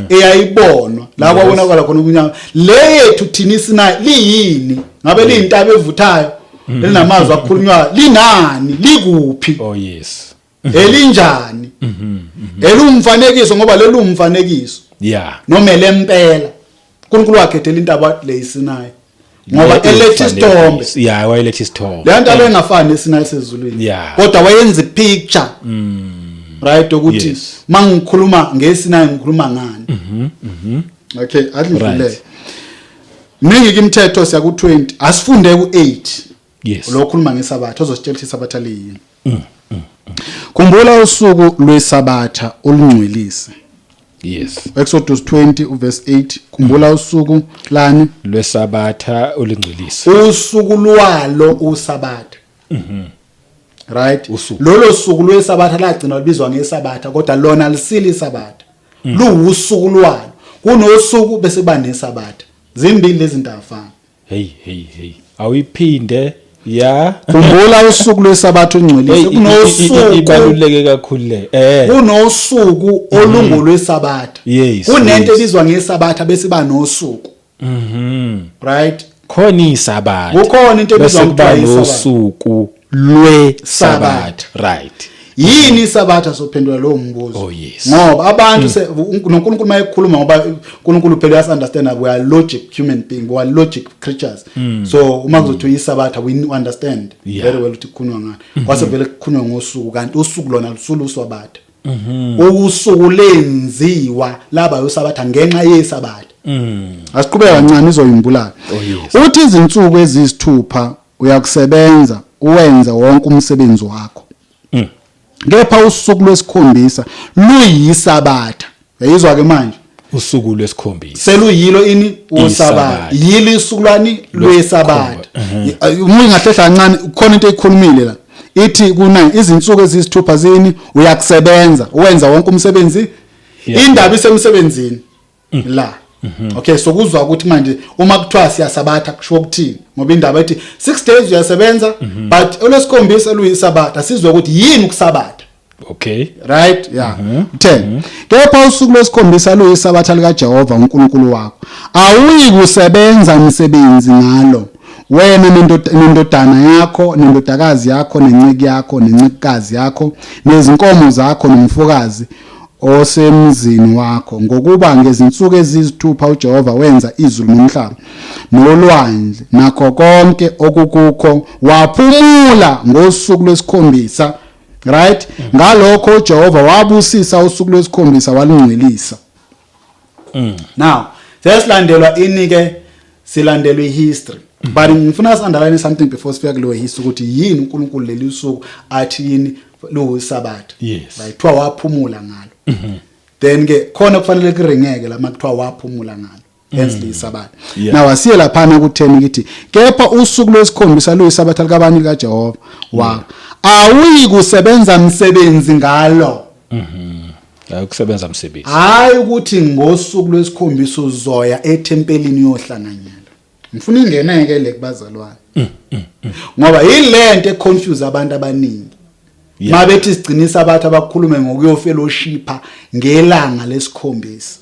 eyayibonwa la kwabonakala khona ukunyama. Le yethu thina iSinayi liyini? Ngabe liyintaba evuthayo elinamazwi akhulunywayo? Linani? Likuphi? Oh yes. Elinjani? Elumfanekiso? Ngoba lelu umfanekiso noma elempela? uNkulunkulu wakhethela intaba le iSinayi ngoba eletha isithombe. Yeah, wayeletha isithombe. Le nto engafani neSinayi sezulwini, kodwa wayenza ipicture, right, ukuthi mangikhuluma ngeSinayi ngikhuluma ngani. Okay, adlule. Ningi imithetho, siya ku20, asifunde ku8. Lo khuluma ngesabatha ozositshela ukuthi isabatha liyini. Khumbula usuku lwesabatha olungcwelise. Exodus 20 uverse 8. Khumbula usuku lani? Lwesabatha olungcwelise. Usuku lwalo usabatha, right? Usuku. Lolo suku lwesabatha lagcina libizwa ngesabatha, kodwa lona lisili isabatha, luwusuku lwalo. Kunosuku bese kuba nesabatha, zimbili lezi zinto, afana. Hey hey hey, awuyiphinde ya. Khumbula usuku lwesabatha ungcwelise. Hey, Kunosuku. Ibaluleke kakhulu le. Kunosuku olungolwesabatha. Kunento ebizwa ngesabatha bese ba nosuku. Right? Khona isabatha. Kukhona into ebizwa bese kuba ngokuthiwa isabatha. Nosuku lwesabatha, right? Yini isabatha? Sophendula lowo mbuzo. Oh, yes. Ngoba abantu noNkulunkulu mayekhuluma, ngoba uNkulunkulu phela uyas understand, we are logic human being, we are logic creatures, so uma kuzothiwa isabatha we understand very well ukuthi kukhulunywa ngani. Kwase vele kukhulunywa ngosuku, kanti usuku lona lusulu usabatha. Usuku lenziwa laba usabatha ngenxa yesabatha. Asiqhubeka kancane, izoyimbulala. Oh, yes. Uthi izinsuku eziyisithupha uyakusebenza uwenze wonke umsebenzi wakho, kepha usuku lwesikhombisa luyisabatha. Uyayizwa ke manje? Usuku lwesikhombisa. Seluyilo ini? Usabatha. Isabatha. Yilo usuku lwani? Lwesabatha. Uma ingahlehla kancane, khona into eyikhulumile la, ithi kuna izinsuku eziyisithupha zini? Uyakusebenza uwenza wonke umsebenzi. Indaba isemsebenzini la. Okay, so kuzwa ukuthi manje uma kuthiwa siyasabatha kusho ukuthini, ngoba indaba ethi 6 days uyasebenza, but olwesikhombisa luyisabatha. Sizwe ukuthi yini ukusabatha. Right, yeah. 10. Kepha usuku lwesikhombisa luyisabatha likaJehova uNkulunkulu wakho, awuyi kusebenza umsebenzi ngalo, wena nendodana yakho nendodakazi yakho nenciki yakho nencikukazi yakho nezinkomo zakho nomfokazi osemzini wakho, ngokuba ngezinsuku eziyisithupha uJehova wenza izulu nomhlaba nolwandle nakho konke okukukho, waphumula ngosuku lwesikhombisa. Right? Ngalokho uJehova wabusisa usuku lwesikhombisa walingcwelisa. Now sesilandelwa inike, silandelwa ihistory, but ngifuna si-underline something before sifika kuleyo history, ukuthi yini uNkulunkulu leli usuku athi yini luyisabatha. Right, kuthiwa waphumula ngalo. Then ke khona kufanele kuringeke la makuthiwa waphumula ngalo, hence liyisabatha. Now asiye laphana ku-10, ngithi kepha usuku lwesikhombisa luyisabatha likabani? LikaJehova wa. Awuyi kusebenza msebenzi ngalo. Akusebenza umsebenzi. Hayi ukuthi ngosuku lwesikhombisa uzoya ethempelini uyohlanganyela. Ngifuna ingeneke le kubazalwane, ngoba yilento econfuse abantu abaningi. Mabethi sigcina isabatha, abakhulume ngokuyofellowshipa ngelanga lesikhombisa.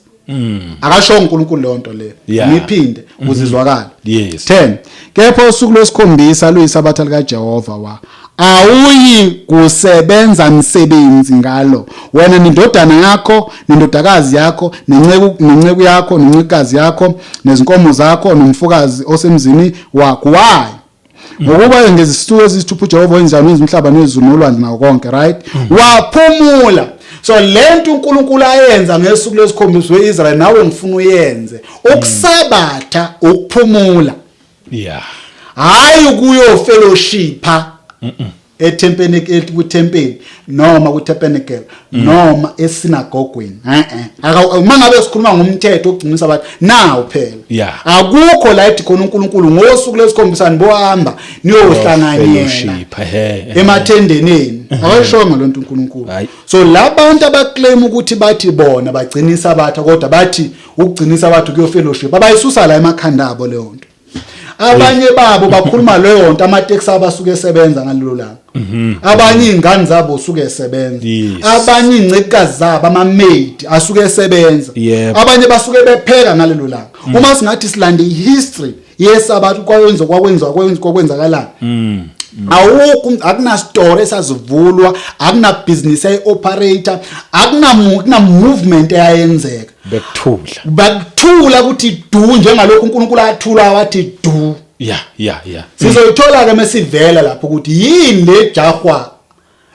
Akasho uNkulunkulu leyo nto leyo. Ngiphinde uzizwakala. 10. Kepha usuku lwesikhombisa luyisabatha likaJehova wa, awuyi kusebenza msebenzi ngalo, wena nendodana yakho nendodakazi yakho nenceku yakho nencekukazi yakho nezinkomo zakho nomfokazi osemzini wakho. Why? Ngokuba ngezinsuku eziyisithupha uJehova wenzani? Wenza umhlaba nezulu nolwandle nawo konke, right? Waphumula. So lento uNkulunkulu ayenza ngesuku lesikhombisa weIsrael, nawe ngifuna uyenze. Ukusabatha ukuphumula, hayi ukuyo fellowshipa. ethempeni, kwithempeli noma kwitabernacle noma esinagogweni. Uma ngabe sikhuluma ngomthetho ogcina isabatha nawu phela, akukho la ethi khona uNkulunkulu ngosuku lesikhombisa nibohamba niyohlanganyela Fellowship, ehe. emathendeni enu. Akayishongo lonto uNkulunkulu. Hayi. So labantu abaclaim ukuthi bathi bona bagcina isabatha, kodwa bathi ukugcina isabatha kuyo fellowship, abayisusa la emakhanda abo leyo nto. Abanye babo bakhuluma leyo nto amateksi abasuke esebenza ngalelo langa, abanye izingane zabo usuke esebenza, abanye incekukazi zabo, ama-maid asuke esebenza, abanye basuke bepheka ngalelo langa. Uma singathi silande ihistory yesabatha, kwakwenziwa kwakwenziwa kwakwenziwa kwakwenzakalani, awukho, akuna store esazivulwa, akuna business ayi-operate, akuna movement eyayenzeka. Bekuthula. Bakuthula ukuthi du, njengalokhu uNkulunkulu athula wathi du. yeah yeah yeah Sizoyithola ke mesivela lapho ukuthi yini le jahwa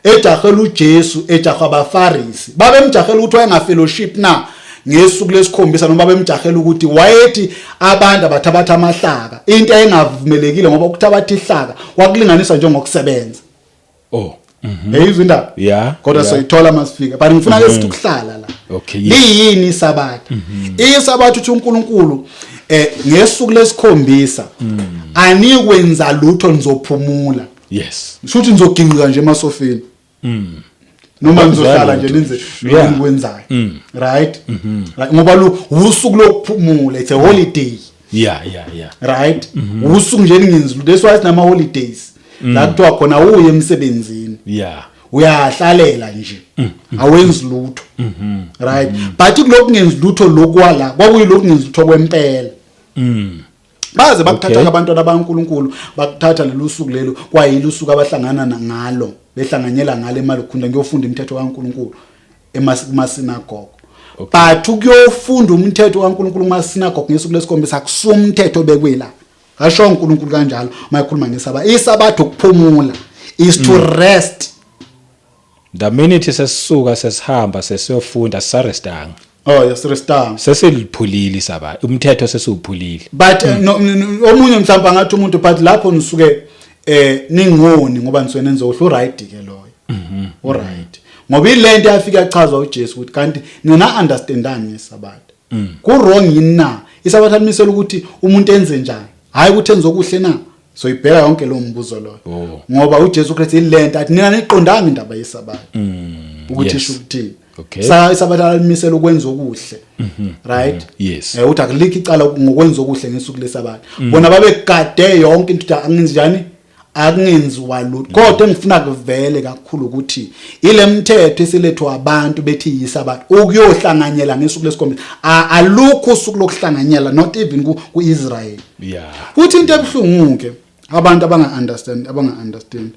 ejahela uJesu, ejahwa abaFarisi. Babemjahela ukuthi wayengafellowship na ngesuku lesikhombisa, noma babemjahela ukuthi wayethi abantu abathabatha amahlaka, into engavumelekile, ngoba ukuthabatha ihlaka kwakulinganiswa njengokusebenza. Oh. Yayizwa indaba? Yeah. Kodwa soyithola masifika, but ngifuna ke sithi ukuhlala la. Liyini isabatha? Isabatha uthi uNkulunkulu ngesuku lesikhombisa anikwenza lutho, nizophumula. Shuthi nizoginqika nje emasofeni noma nizohlala nje nenze lokwenzayo, right? Right, ngoba lo usuku lokuphumula, it's a holiday. Right, usuku nje ningenzi lutho. That's why sinama holidays la kuthiwa khona uye emsebenzini, uyahlalela nje, awenzi lutho, right? But kulokhu kungenzi lutho lokwala kwakuyilokhu kungenzi lutho kwempela. Baze bakuthatha abantwana baNkuluNkulu, bakuthatha lolu suku lelo kwayilo usuku abahlangana ngalo, behlanganyela ngalo emalukhunda ngiyofunda imithetho kaNkuluNkulu emasinagogo. But ukuyofunda umthetho kaNkuluNkulu kumasinagogo ngesuku lesikhombisa akusumthetho obekwe la. Kasho uNkulunkulu kanjalo mayekhuluma ngesabatha. Isabatha ukuphumula, is to rest. The minute sesisuka sesihamba sesiyofunda, sisarestanga. Oh yes, restanga. Sesiliphulile isaba, umthetho sesiwuphulile. But no, omunye mhlawumbe angathi umuntu, but lapho nisuke ningoni ngoba nisuke nenze uhle, right ke loyo, alright, ngoba ilento yafika yachazwa uJesu ukuthi kanti nina understandani ngesabatha, ku wrong yini na? Isabatha limisela ukuthi umuntu enze njani, hayi ukuthi enze okuhle na? So ibheka yonke lo mbuzo loyo. Ngoba uJesu Kristu ilento athi nina niqondanga indaba yesabatha ukuthi isho ukuthini. Sa isabatha limisela ukwenza okuhle, right? Yes. Uthi akulikho icala ngokwenza okuhle ngesuku lesabatha. Bona babegade yonke into ukuthi angenzi njani, akungenziwa lutho. Kodwa engifuna kuvele kakhulu ukuthi ile mthetho esilethwa abantu bethi yisabatha ukuyohlanganyela ngesuku lesikhombisa, alukho usuku lokuhlanganyela, not even ku-Israel. Futhi into ebuhlungu ke, abantu abanga understand,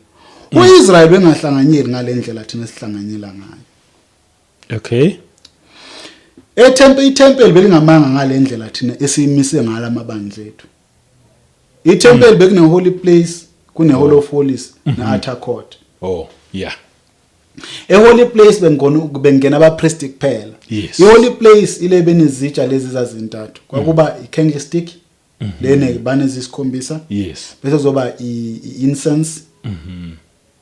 uIsrael bengahlanganyeli ngalendlela thina sihlanganyela ngayo. Ethempeli, ithempeli belingamanga ngalendlela thina esiyimise ngala amabandla ethu. Ithempeli bekune holy place, kune holy of holies ne-outer court. E-holy place bengona bengena abapriest kuphela. I-holy place ile benizitsha lezi zazintathu, kwakuba i-candlestick lene banezisikhombisa, bese kuzoba i-incense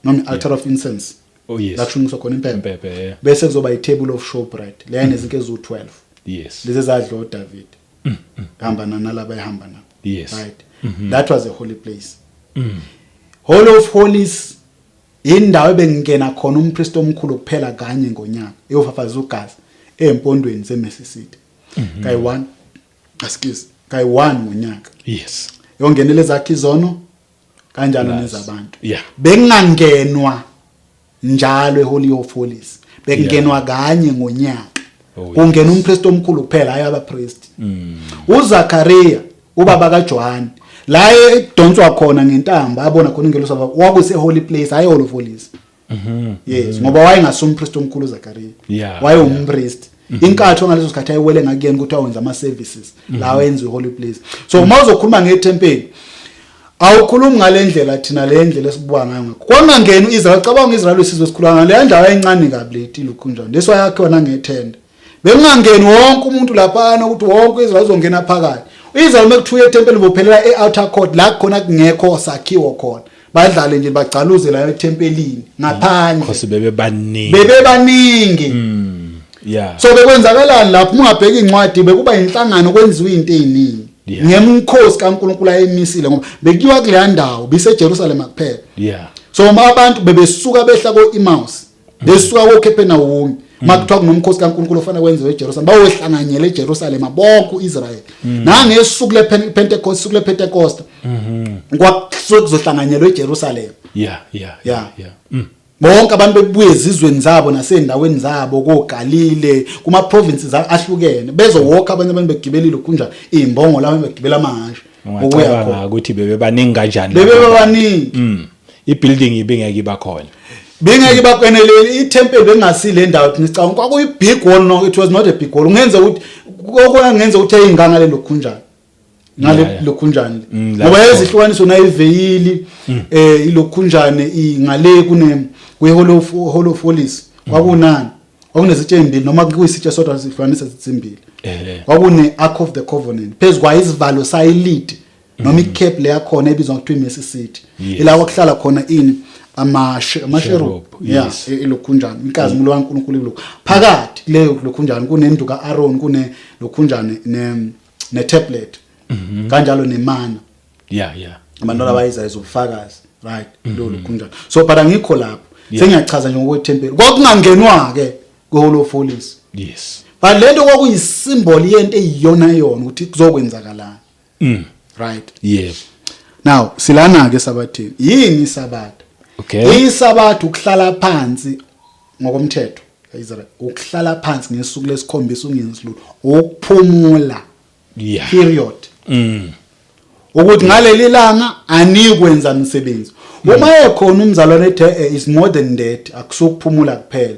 noma i-altar of incense, la kushunqiswa khona impepho, Impepho, yeah. bese kuzoba i-table of showbread leya nezinto eziwu-12, lezi ezadla uDavid hamba nalaba ehamba nabo. Right, that was a holy place. Holy of Holies, indawo ebengena khona umpriest omkhulu kuphela kanye ngonyaka eyofafaza ugazi empondweni zeMercy Seat kayi-1, excuse, kayi-1 ngonyaka, yongenela ezakhe izono kanjalo nezabantu. Bekungangenwa njalo eHoly of Holies, bekungenwa kanye ngonyaka. Kungena umpriest omkhulu kuphela, hayi abapriest. uZakaria ubaba kaJohn, la edonswa khona ngentambo, abona khona ingelosi, kwakuse holy place, hayi Holy of Holies. Yes, ngoba wayengasuye umpriest omkhulu uZakaria, wayewumpriest. Inkatho ngaleso sikhathi ayiwele ngakuyena ukuthi awenza ama services la wenza holy place. So uma uzokhuluma ngethempeli, awukhulumi ngalendlela thina le ndlela esibuka ngayo. Ngakho kwangangena uIsrael. Cabanga, uIsrael isizwe esikhulu ngale ndawo encane kabi le tilukhu njani leso yakhiwa nangethende, bekungangeni wonke umuntu laphana ukuthi wonke uIsrael uzongena phakathi. uIsrael mekuthiwa ethempeli bophelela e-outer court, la khona kungekho sakhiwo khona. Badlale nje, bagcaluze la ethempelini ngaphandle. Cause bebe baningi. Bebe baningi. So bekwenzakalani lapho? Uma ungabheka incwadi, bekuba inhlangano, kwenziwa into eziningi ngemkhosi kaNkulunkulu ayemisile, ngoba bekuyiwa kuleya ndawo biseJerusalem kuphela. So uma abantu bebesuka behla ko-Emmaus, besuka koCapernaum, makuthiwa kunomkhosi kaNkulunkulu ofanele kwenziwe eJerusalem, bayohlanganyela eJerusalem bonke uIsrael. Nangesuku lePentecost, suku lePentecost, kwakusuke kuzohlanganyelwa eJerusalem. Bonke abantu bebuye ezizweni zabo nasendaweni zabo koGalile, kuma provinces ahlukene, bezowalk, abanye abantu begibelile kunja imbongo laba, begibela amahashe ukuya Ungacabanga khona. ukuthi bebe baningi kanjani Bebe lapho. babaningi. I-building ibingeke iba khona. Bengeke bakwenelele ithempeli, bengasile ndawo thina sicabanga kwakuyi big wall. No, it was not a big wall. Ungenza ukuthi okungenza ukuthi eyinganga le lokhunjani ngale lokhunjani, ngoba lapho. yazihlukaniso nayiveyili ilokhunjane ngale kune kwe Hall of Holies, kwakunani, kwakunezitshe ezimbili noma kuyisitshe sodwa sihlukanisa zimbili. Kwakune Ark of the Covenant phezu kwayo, isivalo sayilid noma icap le yakhona ebizwa ngokuthiwa i-Mercy Seat, ila kwakuhlala khona ini, amasherub. Cherub, yes. Ilokhunjani, inkazimulo kaNkulunkulu ilokhu phakathi kuleyo lokhunjani, kunendu kaAaron, kune lokhunjani ne tablet kanjalo nemana, abantwana bayizayo ubufakazi, right, lo lokhunjani. So but angikho lapho, sengiyachaza nje ngokwethempeli kwakungangenwa ke kwe-Hall of Holies. But lento kwakuyisimboli yento eyiyona yona ukuthi kuzokwenzakalani. Right? Yebo. Now silana ke sabathini. Yini isabatha? Isabatha ukuhlala phansi ngokomthetho kaIsrael, ukuhlala phansi ngesuku lesikhombisa ungenzi lutho, ukuphumula. Period. Ukuthi ngaleli langa anikwenza umsebenzi. Uma ekhona umzalwane ethe is more than that, akusukuphumula kuphela,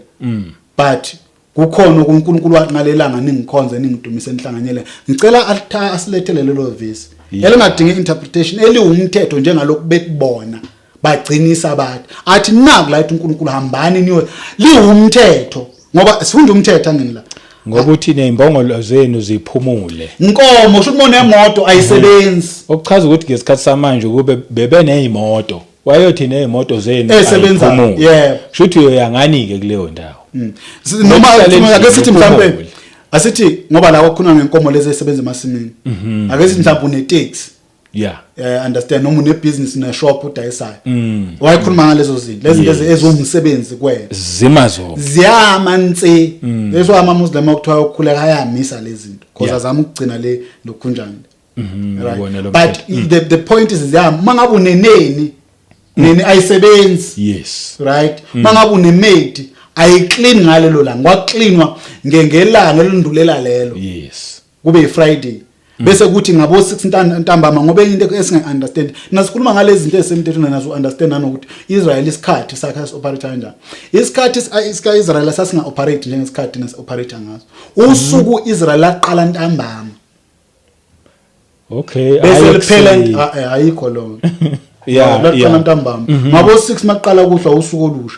but kukhona uNkulunkulu wathi ngalelanga ningikhonze, ningidumise, nihlanganyele. Ngicela asilethele lelo verse elingadingi interpretation, eliwumthetho njengalokhu bekubona bagcina isabatha, athi naku la, ethi uNkulunkulu hambani niyo, liwumthetho, ngoba sifunda umthetho angini la. Ngoba uthi nezimbongolo zenu ziphumule. Inkomo, kusho ukuthi monemoto ayisebenzi. Okuchaza ukuthi ngesikhathi samanje kube bebe nezimoto, wayothi nezimoto zenu Esebenzayo, ayiphumule. Yebo. Kusho ukuthi uyoya ngani ke kuleyo ndawo? Noma Ngokuhlala ake endlini sithi mhlambe, uphumule. asithi ngoba la kwakhulunywa ngenkomo lezi ezisebenza emasimini, ake sithi mhlawumbe une-taxi, understand, noma une-business, ne-shop udayisayo, wayekhuluma ngalezo zinto lezi zinto eziwumsebenzi kuwena. Zima zona. Ziyama nse. Leso ama-Muslim okuthiwa ukukhuleka ayamisa lezi zinto because azama ukugcina le lokhunjani. Right. Wona lo But mthetho. the point is ziyama. Uma ngabe uneneni neni, ayisebenzi. Right, mangabe unemaid, ayiclean ngalelo langa, kwacleanwa ngelanga elundulela lelo, kube iFriday, bese kuthi ngabo 6 ntambama, ngoba enye into esingayi understand, nasikhuluma ngalezi zinto ezisemthethweni, nazo understand nanokuthi Israel isikhathi sakhe operate kanjani. Isikhathi sika Israel sasinga operate njengesikhathi nasi operate ngaso. Usuku Israel laqala ntambama, bese Hayi, liphela ekuseni. Ayikho lo. Laqala ntambama ngabo 6, maqala kuhlwa usuku olusha,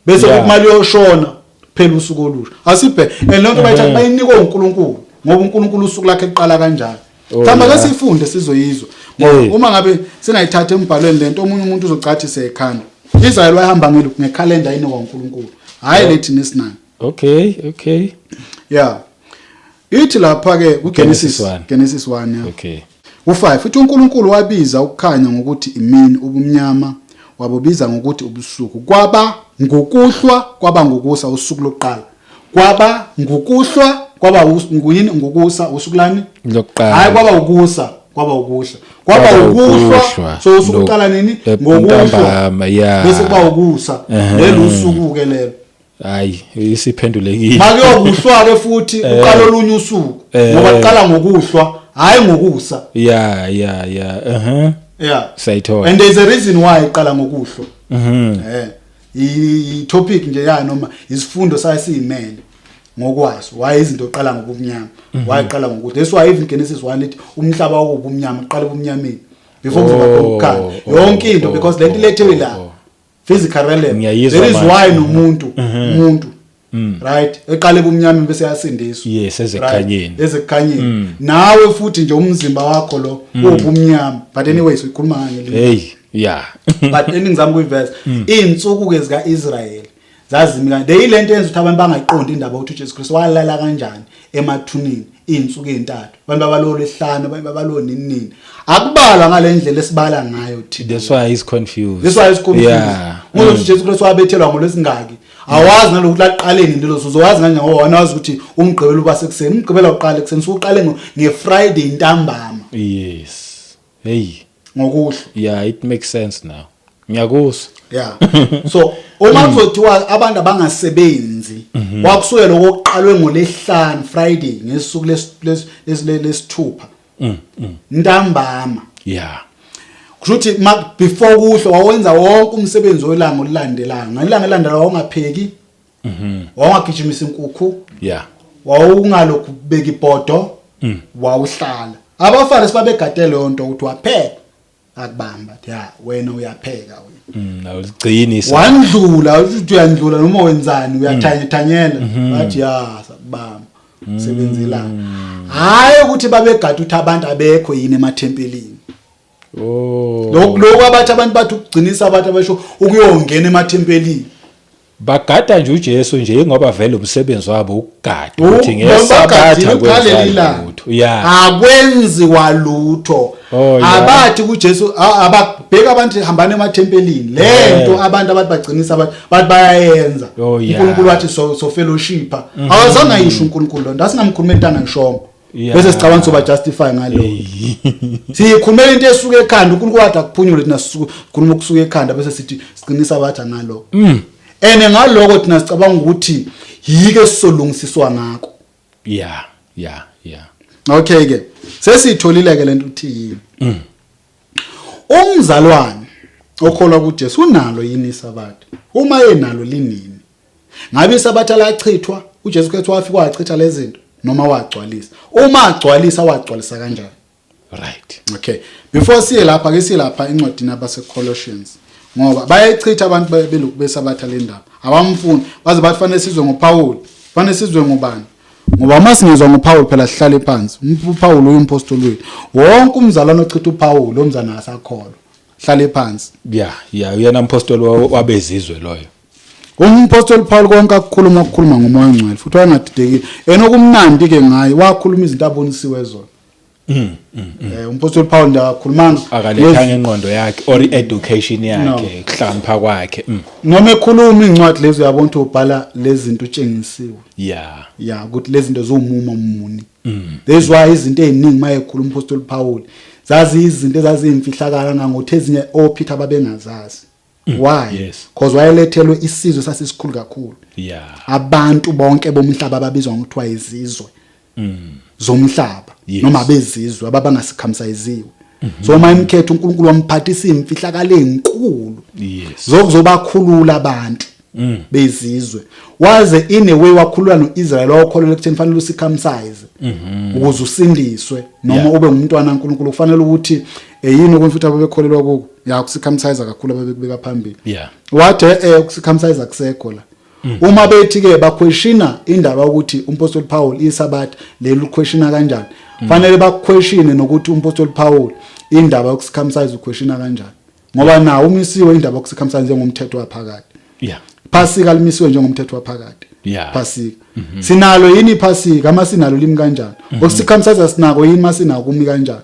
bese kuthi mali yoshona kuphela usuku olusha. Asibhe and lonke bayithatha bayinikwe uNkulunkulu, ngoba uNkulunkulu usuku lakhe kuqala kanjalo. Mhlawumbe ake siyifunde sizoyizwa, ngoba uma ngabe singayithatha embhalweni lento, omunye umuntu uzocathi sekhanda Israel wayehamba ngekhalenda inikwa uNkulunkulu, hayi lethi nesinayo. Yeah, ithi lapha ke kuGenesis. Genesis 1. Genesis 1, yeah. U5 uthi uNkulunkulu wabiza ukukhanya ngokuthi imini, ubumnyama wabubiza ngokuthi ubusuku. Kwaba ngukuhlwa, kwaba ngukusa, usuku lokuqala. Kwaba ngukuhlwa, kwaba nguyini, ngukusa, usuku lani? Lokuqala. Hayi, kwaba ukusa, kwaba ukuhlwa, kwaba Kwaba ukuhlwa. ukuhlwa. So usuku uqala nini? Ngokuhlwa. Ntambama, yeah. Bese kuba ukusa. Lelo usuku ke lelo. Hayi, isiphendulekile. Makuyokuhlwa ke futhi, uqala olunye usuku, ngoba kuqala ngokuhlwa, hayi ngokusa. Yeah. Sayithola. And there's a reason why iqala ngokuhlwa. I topic nje ya noma isifundo sayisiyimele ngokwaso, why izinto qala ngobumnyama, why iqala ngokuthi. That's why even Genesis 1 lithi umhlaba wawubumnyama, uqala ebumnyameni before kuzoba khona ukukhanya, yonke into, because lento ilethiwe la physical realm. Ngiyayizwa There is manje. why nomuntu, umuntu, right, eqala ebumnyameni bese yasindiswa. Yes, ezekukhanyeni. Right, ezekukhanyeni. Nawe futhi nje umzimba wakho lo ubumnyama, but anyways uyikhuluma ngelinye. Hey. But eningizama kuyiveza, izinsuku ke zika Israel zazimi kanje. Leyilento yenza ukuthi abantu bangayiqondi indaba ukuthi uJesu Kristu walala kanjani emathuneni izinsuku ezintathu. Abantu babalolo esihlanu, abantu babalolo nini nini. Akubalwa ngalendlela esibala ngayo thina. That's why he's confused. That's why he's confused. Ngoba uJesu Kristu wabethelwa ngolwesingaki. Awazi nalokuthi laqale nini lelo suku. Uzowazi kanjani ngoba wena wazi ukuthi umgqibelo uba sekuseni. Umgqibelo uqala ekuseni, usuqale ngeFriday ntambama. Yes. Hey. Ngokuhle. Yeah, it makes sense now. Ngiyakuzwa. Yeah. So uma kuzothiwa abantu abangasebenzi, kwakusuke lokho kuqalwe ngolesihlanu, Friday, ngesuku lesithupha ntambama. Kusho ukuthi before kuhle wawenza wonke umsebenzi welanga olulandelayo. Ngelanga elilandelayo wawungapheki, wawungagijimisa inkukhu, wawungalokhu beka ibhodo, wawuhlala. Abafarisi babegade leyo nto ukuthi wapheka, akubamba ya wena uyapheka wena. Awuligcini. Wandlula uthi uyandlula noma wenzani, uyathanyethanyela, bathi ya sakubamba sebenzela. Hayi ukuthi babegade ukuthi abantu abekho yini emathempelini. Lokho abathi abantu bathi ukugcinisa abantu abasho ukuyongena emathempelini. Bagada nje uJesu nje ngoba vele umsebenzi wabo ukugada ukuthi ngesabatha kwenziwa lutho. Akwenziwa lutho. Abathi kuJesu ababheka abantu hambana emathempelini. Lento abantu abathi bagcinisa abantu bathi bayayenza. uNkulunkulu wathi so fellowship. Awazange ayisho uNkulunkulu lonto. Asingamkhuluma into angayishongo. Bese sicabanga soba justify ngalo. Siyikhulumela into esuka ekhanda, uNkulunkulu wathi akuphunyule, thina sikhuluma ukusuka ekhanda bese sithi siqinisa abathi ngalokho. Ene ngalokho thina sicabanga ukuthi yike sisolungisiswa ngakho. Yeah. Okay ke. Sesitholile ke lento uthi yini. Umzalwane okholwa kuJesu unalo yini isabatha? Uma yenalo linini? Ngabe isabatha lachithwa, uJesu Kristu wafika wachitha lezi zinto noma wagcwalisa? Uma agcwalisa, wagcwalisa kanjani? Right. Okay. Before siye lapha, ke siye lapha encwadini abase Colossians. Ngoba bayayichitha abantu belokhu besabatha le ndaba. Abamfuni, baze bathi fanele sizwe ngoPaul, fanele sizwe ngobani? Ngoba uma singezwa ngoPaul phela sihlale phansi. UPaul uyimpostoli wethu. Wonke umzalwane ochitha uPaul, lo mzalwane akasakholwa. Hlale phansi. Yeah, uyena umpostoli wabezizwe loyo. Umpostoli Paul konke akukhuluma ukukhuluma ngoMoya oNgcwele futhi wayengadidekile. Yena okumnandi ke ngaye wakhuluma izinto abonisiwe zona. Umpostoli Paul nje akakhulumanga akalethanga ingqondo yakhe or i-education yakhe, ukuhlakanipha kwakhe. Noma ekhuluma incwadi lezi uyabona ukuthi ubhala lezi zinto utshengisiwe. Yeah, ukuthi lezi zinto ziwumuma muni. That's why izinto eziningi mayekhuluma umpostoli Paul zazi izinto ezaziyimfihlakala ngangokuthi ezinye oPeter babengazazi. Why? Yes. Because wayelethelwe isizwe sasisikhulu kakhulu. Abantu bonke bomhlaba ababizwa ngokuthiwa izizwe zomhlaba noma bezizwe ababangasikhamsayiziwe. So uma imkhetho uNkulunkulu wamphathisa imfihlakalo ezinkulu. Zokuzobakhulula abantu bezizwe. Waze in a way wakhulula noIsrael, wakholelwa ekutheni fanele usikhamsayize ukuze usindiswe noma ube ngumntwana kaNkulunkulu, kufanele ukuthi yini okunye futhi ababekholelwa kuko. Ya, ukusikhamsayiza kakhulu ababekubeka phambili. Wathi ukusikhamsayiza kusekho la. Uma bethi ke baquestiona indaba ukuthi umpostoli Paul isabatha leli uquestiona kanjani, fanele baquestione nokuthi umpostoli Paul indaba yokusikhamsayiza uquestiona kanjani, ngoba nawo umisiwe indaba yokusikhamsayiza njengomthetho waphakade. Phasika limisiwe njengomthetho waphakade. Phasika sinalo yini iphasika? Ama sinalo limi kanjani? Ukusikhamsayiza sinako yini? Masinako kumi kanjani?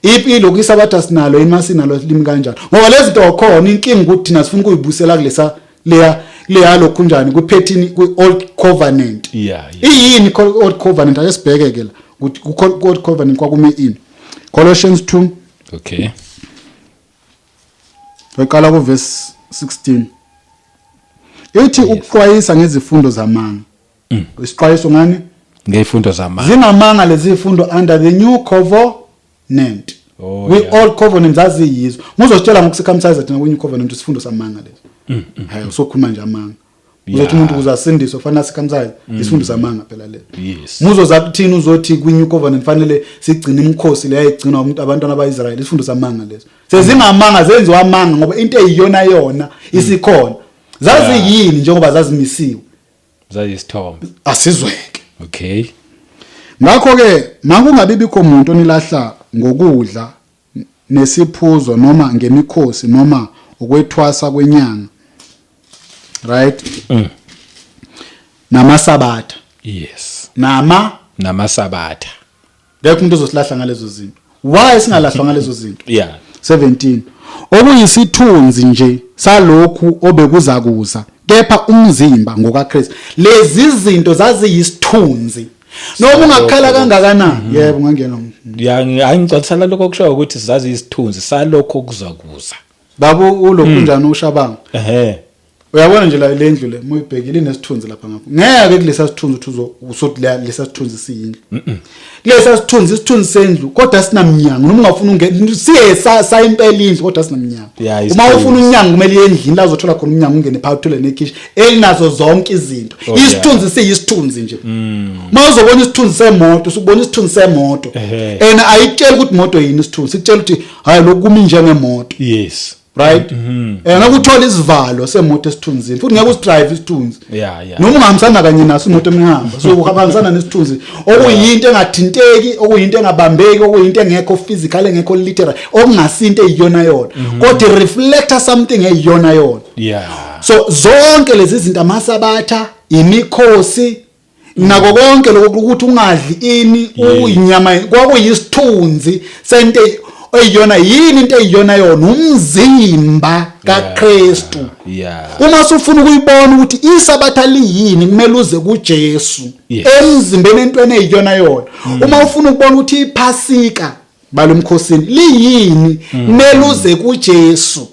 Impilo kuyisabatha sinalo yini? Masinalo limi kanjani? Ngoba lezi zinto khona inkinga ukuthi thina sifuna ukuyibusela kulesa leya lokhu njani kwiphethini kwi old covenant. Iyini old covenant? Ake sibheke ke la ukuthi ku old covenant kwakume ini. Colossians 2. Okay. Eqala ku verse 16. Ithi ukuxwayisa ngezifundo zamanga. Isixwayiso ngani? Ngezifundo zamanga. Zingamanga lezi zifundo under the new covenant. We all covenant zaziyizo. Ngizositshela ngokusikhamsayiza thina kwi new covenant isifundo samanga leso. Hayi usokhuluma nje amanga. Uzothi umuntu ukuze asindiswe kufanele asikhamsayize, isifundo samanga phela leso. Muzoza kuthini uzothi kwi new covenant fanele sigcine imikhosi leyo ayigcinwa umuntu abantwana baIsrael, isifundo samanga leso. Sezingamanga zenziwa amanga ngoba into eyiyona yona isikhona. Zaziyini njengoba zazimisiwe? Zayisithombe. Asizweke. Okay. Ngakho ke makungabi bikho umuntu onilahla ngokudla nesiphuzo noma ngemikhosi noma ukwethwasa kwenyanga, right, namasabatha. Nama Namasabatha. Ngekho umuntu ozosilahla ngalezo zinto. Why singalahlwa ngalezo zinto? 17 Okuyisithunzi nje salokhu obekuza kuza, kepha umzimba ngokaKristu. Lezi zinto zaziyisithunzi, noma ungakhala kangakanani. Yebo, ungangena. Ya, hayi, ngigcwalisela lokho okushoyo ukuthi zazi isithunzi salokho kuza kuza. Baba, ulokhu njani ushabanga? Uyabona nje la, le ndlu le muyibhekile inesithunzi lapha ngapha. Ngeke kulesa sithunzi uthi usothi lesa sithunzi siyindlu. Kulesa sithunzi, isithunzi sendlu, kodwa sinamnyango. Noma ungafuna ungena, siye sa impela indlu, kodwa sinamnyango. Uma Isithunzi. ufuna umnyango, kumele uye endlini la uzothola khona umnyango, ungene phakathi, uthole nekhishi elinazo zonke izinto. Isithunzi siyisithunzi nje. Uma uzobona isithunzi semoto, usubona isithunzi semoto. And ayitsheli ukuthi imoto yini isithunzi, sikutshela ukuthi hayi, lokhu kumi njengemoto. Right, ngeke uthole isivalo semoto esithunzini, futhi ngeke usidrive isithunzi. Noma ungahambisana kanye naso imoto emihamba, so uhambisana nesithunzi, okuyinto engathinteki, okuyinto engabambeki, okuyinto engekho physical, engekho literal, okungasinto eyiyona yona, kodwa i-reflecta something eyiyona yona. So zonke lezi zinto, amasabatha, imikhosi, nako konke lokho ukuthi ungadli ini, uyinyama, kwakuyisithunzi sento eyiyona. Yini into eyiyona yona? Umzimba kaKristu. Uma usufuna ukuyibona ukuthi isabatha liyini, kumele uze kuJesu, emzimbeni, entweni eyiyona yona. Uma ufuna ukubona ukuthi iphasika balomkhosini liyini, kumele uze kuJesu.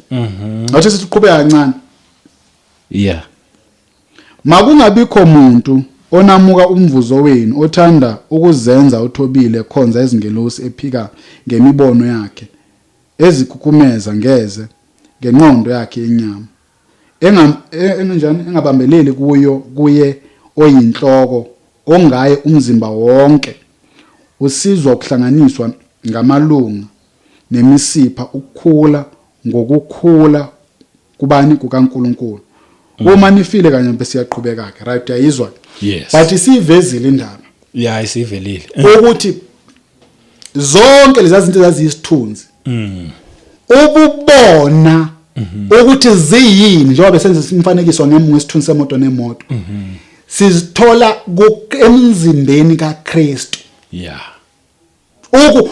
Ngathi siqhubeka kancane. Makungabikho muntu onamuka umvuzo wenu, othanda ukuzenza uthobile, khonza izingelosi, ephika ngemibono yakhe, ezikhukhumeza ngeze ngenqondo yakhe yenyama, enganjani, engabambeleli kuyo kuye oyinhloko, ongaye umzimba wonke usizwa ukuhlanganiswa ngamalunga nemisipha, ukukhula ngokukhula kubani? KukaNkuluNkulu. Uma nifile kanye, bese siyaqhubeka ke, right? Uyayizwa? Yes. But isivezile indaba Yeah, isivelile. ukuthi zonke lezi zinto ezaziyisithunzi, ububona ukuthi ziyini, njengoba besenza imifanekiso ngesithunzi semoto nemoto, sizithola emzimbeni kaKristu. Uku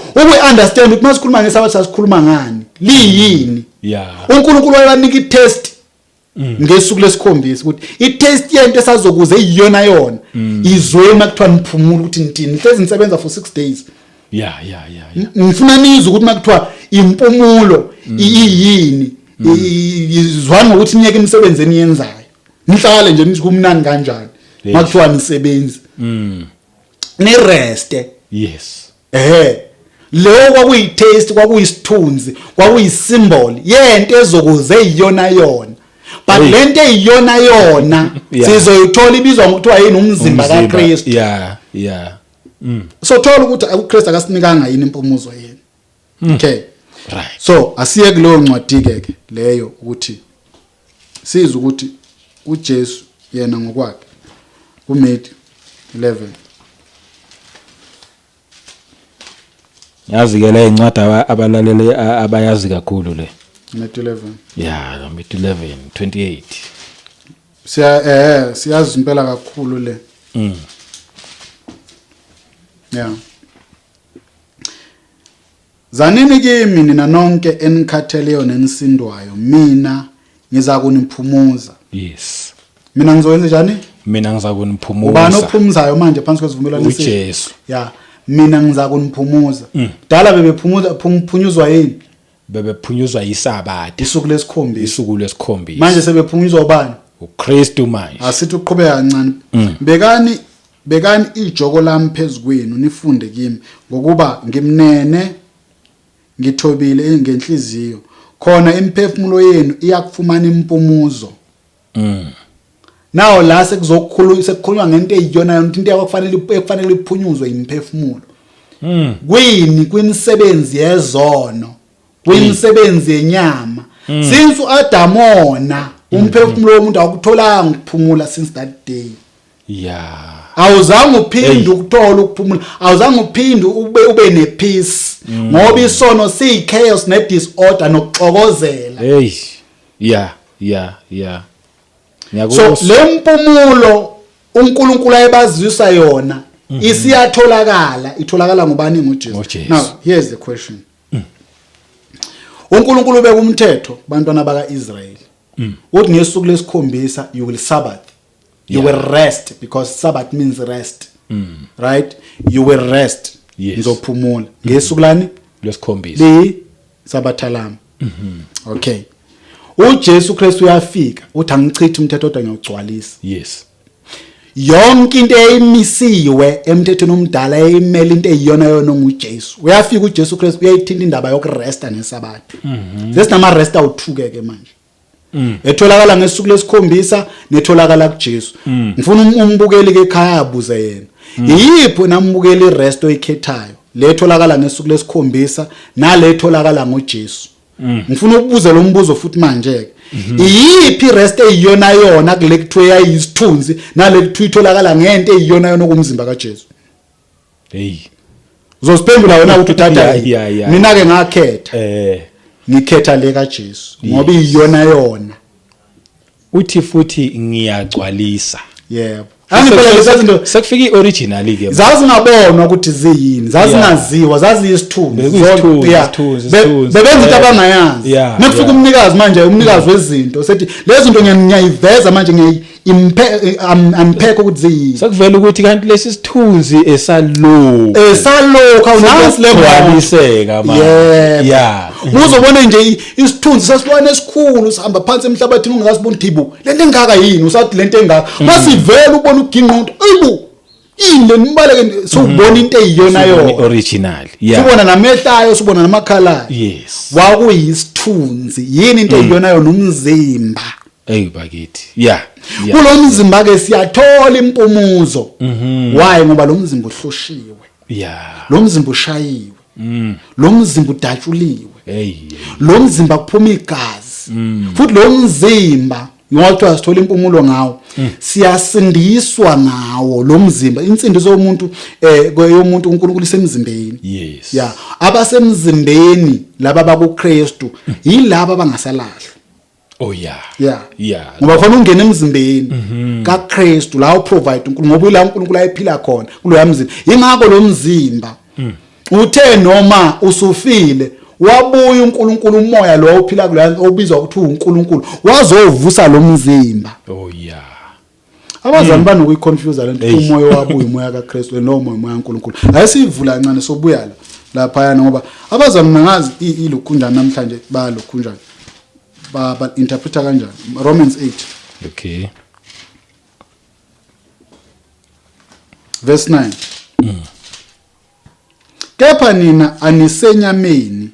understand ukuthi masikhuluma ngesabatha sasikhuluma ngani, liyini. UNkulunkulu wayebanika i-test ngesuku lesikhombisa, ukuthi i-test yento esazokuze iyona yona izwe makuthiwa niphumula, ukuthi nithini. Hlezi nisebenza for 6 days. Ngifuna nizwe ukuthi makuthiwa impumulo iyini. Izwani ngokuthi niyeke imisebenzi eniyenzayo, nihlale nje, nithi kumnandi kanjani. Makuthiwa nisebenzi, nireste. Leyo kwakuyi-taste, kwakuyisithunzi, kwakuyisymbol yento ezokuze iyona yona, but lento eyiyona yona sizoyithola ibizwa ngokuthiwa yini? Umzimba kaKristu. So thola ukuthi uKristu akasinikanga yini impumuzo yena? Okay. So asiye kuleyo ncwadi ke ke leyo, ukuthi sizwe ukuthi uJesu yena ngokwakhe kuMatthew 11. Yazi ke le incwadi abalaleli abayazi kakhulu le. Matthew 11. Yeah, Matthew 11 28. Siya siyazi impela kakhulu le. Yeah. Zanini kimi nina nonke enikhatheleyo nenisindwayo, mina ngiza kuniphumuza. Mina ngizowenza njani? Mina ngiza Ubani kuniphumuza. Ophumuzayo manje phansi kwesivumelwano esisha? uJesu. Ya, mina ngiza kuniphumuza. Dala bebephumuza, phunyuzwa yini? Bebephunyuzwa isabatha. Isuku lesikhombisa. Isuku lesikhombisa. Manje sebephunyuzwa ubani? uKristu manje. Asithi uqhubeka kancane. Bekani ijoko lami phezukwenu, nifunde kimi, ngokuba ngimnene, ngithobile ngenhliziyo, khona imiphefumulo yenu iyakufumana impumuzo. Nawo la sekuzokhuluma, sekukhulunywa ngento eyiyona yona, into ekufanele ekufanele iphunyuzwe imiphefumulo. Kwini? Kwimisebenzi yezono, kwimisebenzi yenyama. Since uAdam ona, umphefumulo womuntu awukutholanga ukuphumula since that day. Awuzange uphinde ukuthola ukuphumula, awuzange uphinde ube nepeace, ngoba isono siyi chaos ne disorder nokuxokozela. Hey, yeah. So Ngiyakuzwa. le mpumulo uNkulunkulu ayebazisa yona isiyatholakala, itholakala ngubani? NguJesu. NgoJesu. Now here's the question. uNkulunkulu ubeka umthetho bantwana bakaIsrael, uthi ngesuku lesikhombisa you will Sabbath, you will rest, because Sabbath means rest, right? You will rest. Yes. Nizophumula ngesuku lani? Lwesikhombisa. Li sabatha lami. Okay, uJesu Kristu uyafika, uthi angichithi umthetho kodwa ngiyawugcwalisa. Yonke into eyimisiwe emthethweni omdala eyimela into eyiyona yona nguJesu. Uyafika uJesu Kristu, uyayithinta indaba yokuresta nesabatha. Sesinama rest awu2 ke manje, etholakala ngesuku lesikhombisa netholakala kuJesu. Ngifuna umbukeli ke ekhaya abuze yena, iyiphi nambukeli irest oyikhethayo, letholakala ngesuku lesikhombisa naletholakala ngoJesu? Ngifuna ukubuza lo mbuzo futhi manje ke, iyiphi rest eyiyona yona kule kuthiwe yayisithunzi nale kuthiwe itholakala ngento eyiyona yona okumzimba kaJesu? Hey. Uzosiphendula wena ukuthi uthatha yiphi. Mina ke ngakhetha, ngikhetha le kaJesu ngoba iyona yona. Uthi futhi ngiyagcwalisa. Yebo, angiphela lezi zinto. Sekufika ioriginal ke. Zazingabonwa ukuthi ziyini, zazingaziwa, zaziyisithunzi. Bekuyisithunzi, Zonke, yeah. isithunzi, isithunzi. Bebenza into abangayazi. Mekufika umnikazi manje, umnikazi wezinto, sethi lezi zinto ngiyayiveza manje, ngiyayi-unpack ukuthi ziyini. Sekuvela ukuthi kanti lesi sithunzi esalo. Esalokhu awunansi le moto. Gcwaliseka manje. Yebo. Uzobona nje isithunzi sesilwane esikhulu sihamba phansi emhlabathini, ungakasiboni thibu lento engaka yini, usathi lento engaka, masivela ubona uginqa umuntu, ayibo, yini le, nibaleke, sewubona into eyiyona yona. Original. Yeah. Sibona namehlayo, sibona namakhalayo. Kwakuyisithunzi. Yini into eyiyona yona? Umzimba. Hey bakithi. Yeah. Kulo mzimba ke siyathola impumuzo. Why? Ngoba lo mzimba uhloshiwe, lo mzimba ushayiwe, lo mzimba udatshuliwe, Hey. lo mzimba kuphuma igazi, futhi lo mzimba ngoba kuthiwa sithola impumulo ngawo, siyasindiswa ngawo lo mzimba. Insindiso yomuntu, yomuntu uNkulunkulu isemzimbeni. Ya, abasemzimbeni laba bakuKristu yilaba abangasalahlwa. Oh yeah. Ngoba kufanele ungene emzimbeni kaKristu la uprovide uNkulunkulu, ngoba ila uNkulunkulu ayephila khona kuloya mzimba. Ingakho lo mzimba uthe noma usufile, wabuya uNkulunkulu, umoya lo ophila kuloya obizwa ukuthi uNkulunkulu, wazovusa lo mzimba. Oh yeah. Abazali banokuyiconfuse lento, umoya wabuya, umoya kaKristu, lo moya, umoya kaNkulunkulu. Ayisivula kancane, sobuya la laphayana, ngoba abazali nangazi ilokhunjani namhlanje, balokhunjani, ba interpreta kanjani Romans 8 verse 9: "Kepha nina anisenyameni."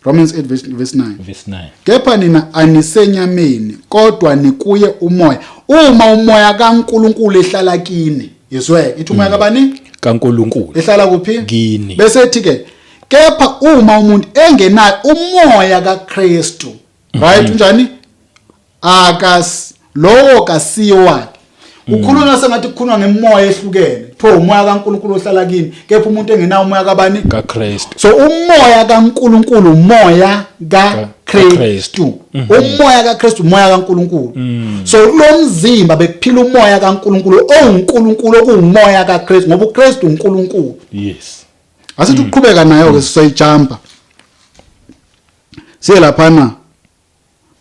Romans 8 verse 9. Verse 9. "Kepha nina anisenyameni, kodwa nikuye umoya, uma umoya kaNkulunkulu ehlala kini." Izwe ithi umoya kabani? KaNkulunkulu. Ehlala kuphi? Kini. Bese ethi ke, kepha uma umuntu engenayo umoya kaKristu, right, unjani? Akas lowo kasiyo wakhe. Ukhulunywa sengathi kukhulunywa ngemoya ehlukene, kuthiwa umoya kaNkulunkulu ohlala kini, kepha umuntu engenawo umoya kabani? KaKristu. So umoya kaNkulunkulu umoya kaKristu, umoya kaKristu umoya kaNkulunkulu. So lo mzimba bekuphila umoya kaNkulunkulu owuNkulunkulu, okuwumoya kaKristu, ngoba uKristu uNkulunkulu. Asithi ukuqhubeka nayo ke, sisayijumpa siye laphana,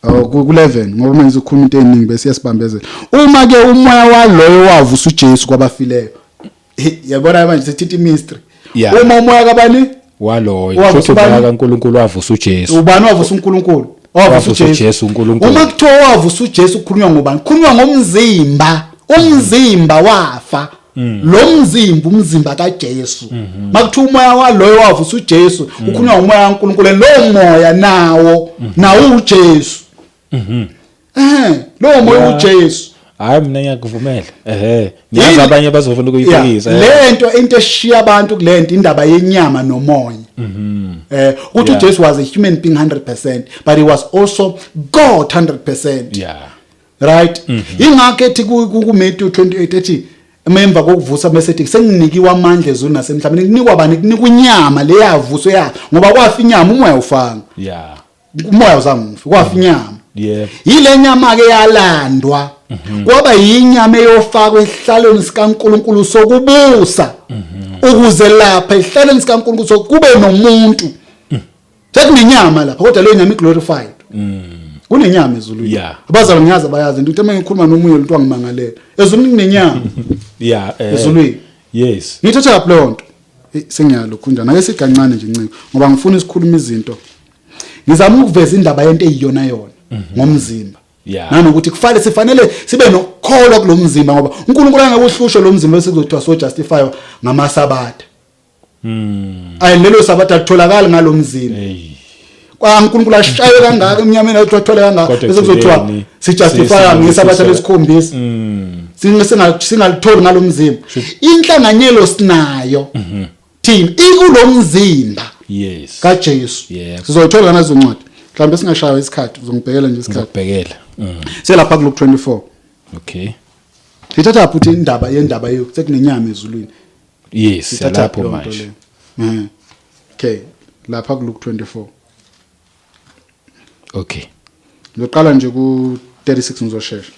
oh, ku 11, ngoba manje sikhuluma into eningi bese siyasibambezela. Uma ke umoya waloyo wavusa uJesu kwabafileyo, yabona manje sithinta mystery. Uma umoya kabani? Waloyo. Wavusa Futhi umoya ubani? kaNkulunkulu wavusa uJesu. Ubani wavusa uNkulunkulu? Wavusa Wavusa uJesu. uJesu uNkulunkulu. Uma kuthiwa wavusa uJesu, kukhulunywa ngobani? Kukhulunywa ngomzimba. Umzimba wafa, lo mzimba, umzimba kaJesu. Makuthiwa umoya waloyo wavusa uJesu, kukhulunywa ngomoya kaNkulunkulu. Lo moya nawo uJesu, lo moya uJesu. Hayi, mina ngiyakuvumela. Ehe. Ngiyazi abanye bazofuna ukuyiphikisa. Lento into eshiya abantu kulento indaba yenyama nomoya, ukuthi uJesu was a human being 100%, but he was also God 100%. Right, ingakho ethi ku Matthew 28 ethi Emva kokuvusa bese senginikiwe amandla ezulwini nasemhlabeni. Kunikwa bani? Kunikwa inyama leyavuswe ya, ngoba kwafa inyama, umoya ufanga. Umoya uzange ufe, kwafa inyama. Yile nyama ke yalandwa, kwaba yinyama eyofakwa esihlalweni sikaNkuluNkulu sokubusa, ukuze lapha esihlalweni sikaNkuluNkulu sokube nomuntu. Sekunenyama lapha, kodwa leyo nyama iglorified. Kunenyama ezulwini. Abazalwane ngiyazi abayazi into uma ngikhuluma nomunye umuntu wangimangalela. Ezulwini kunenyama. Ezulwini. Ngithatha lapho leyo nto. Sengiyalo khunjana ake sigancane nje nciko ngoba ngifuna isikhuluma izinto. Ngizama ukuveza indaba yento eyiyona yona ngomzimba. Nanokuthi kufanele sifanele sibe nokukholwa kulomzimba, ngoba uNkulunkulu angeke uhlushwe lo mzimba bese kuzothiwa so justify ngamasabatha. Ayi, lelo sabatha litholakala ngalomzimba. Kwa uNkulunkulu ashaye kangaka emnyameni, athole kangaka, Kodwa bese kuzothiwa ekugcineni, sijustify ngesabatha lesikhombisa. Singalitholi ngalomzimba. Inhlanganyelo sinayo thina ikulomzimba kaJesu. Sizoyithola nazo incwadi. Mhlawumbe singashaywa isikhathi, uzongibhekela nje isikhathi. Ngizokubhekela. Selapha ku Luke 24. Okay. Sithatha futhi indaba yendaba yo sekunenyama ezulwini. Yes, Sithatha lapho leyo nto manje. leyo. Okay, lapha ku Luke 24. Okay. Ngizoqala nje ku 36, ngizoshesha.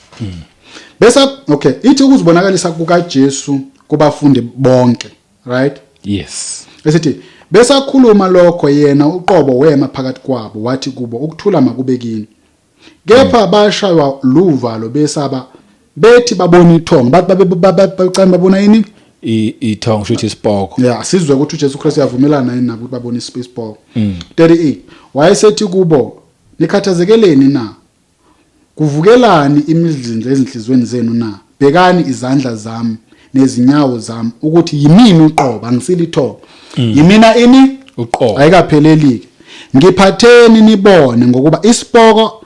Bese okay, ithi ukuzibonakalisa kukaJesu kubafundi bonke, right? Yes. Esithi besakhuluma lokho, yena uqobo wema phakathi kwabo, wathi kubo, ukuthula makube kini. Kepha bashaywa luvalo, besaba, bethi babona ithongo. Bathi babecane babona yini? Ithongo, shuthi isipoko. Ya, sizwe ukuthi uJesu Kristu uyavumelana yini nabo ukuthi babone isipoko. 38 Wayesethi kubo, nikhathazekeleni na? Kuvukelani imizindlo ezinhlizweni zenu na? Bhekani izandla zami nezinyawo zami, ukuthi yimina uqobo, angisilithongo. Yimina ini? Uqobo. Ayikapheleli-ke. Ngiphatheni nibone, ngokuba isipoko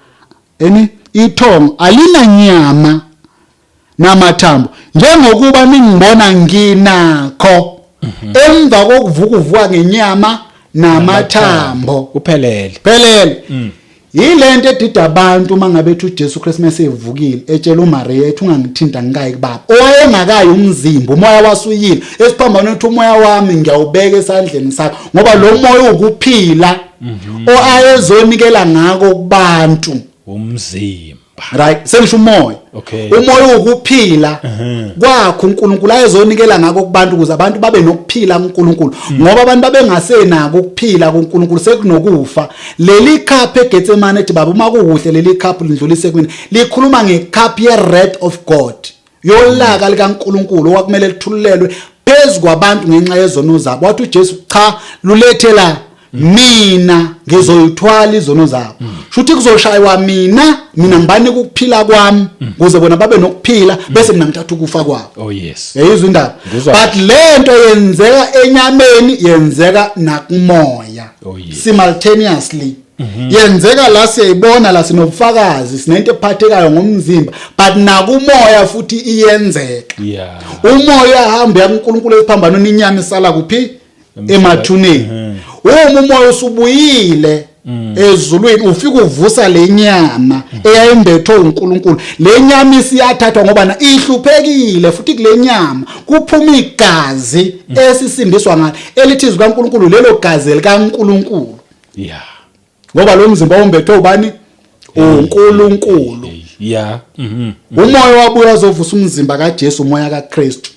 eni ithongo alinanyama namathambo njengokuba ningibona nginakho. Emva kokuvuka uvuka ngenyama namathambo. Kuphelele. Phelele. Yilento edida abantu uma ngabe ethi uJesu Kristu mesevukile etshela uMaria, ethi ungangithinta ngikayi kubaba. Owayengakayi umzimba, umoya wasuyile. Esiphambanweni uthi umoya wami ngiyawubeka esandleni sakho, ngoba lo moya ukuphila oayezonikela ngako kubantu. Umzimba. Right, sengisho umoya. Umoya ukuphila kwakho uNkulunkulu ayezonikela ngako kubantu, ukuze abantu babe nokuphila kuNkulunkulu, ngoba abantu babengasenako ukuphila kuNkulunkulu, sekunokufa. Leli cup eGetsemane ethi, baba, uma kukuhle leli cup lidlulise kwini, likhuluma ngecup ye wrath of God, yolaka likaNkulunkulu okwakumele lithululelwe phezu kwabantu ngenxa yezono zabo. Wathi uJesu, cha, lulethe la mina, ngizoyithwala izono zabo. Shuthi kuzoshaywa mina, mina ngibanika ukuphila kwami ukuze bona babe nokuphila, bese mina ngithatha ukufa kwabo. Oh yes. Yayizwa indaba? Ngizwa. But lento yenzeka enyameni, yenzeka nakumoya. Oh, yes. Simultaneously yenzeka. La siyayibona, la sinobufakazi, sinento ephathekayo ngomzimba, but nakumoya futhi iyenzeka. Umoya uyahamba uya kuNkulunkulu esiphambanweni, inyama isala kuphi? Emathuneni. Uma umoya usubuyile ezulwini, ufika uvusa le nyama eyayimbethwe uNkulunkulu. Le nyama isiyathathwa ngoba na ihluphekile futhi. Kule nyama kuphuma igazi esisindiswa ngalo, elithi izwi kaNkulunkulu, lelo gazi likaNkulunkulu. Ngoba lo mzimba ombethwe ubani? uNkulunkulu. Umoya wabuya wazovusa umzimba kaJesu, umoya kaKristu.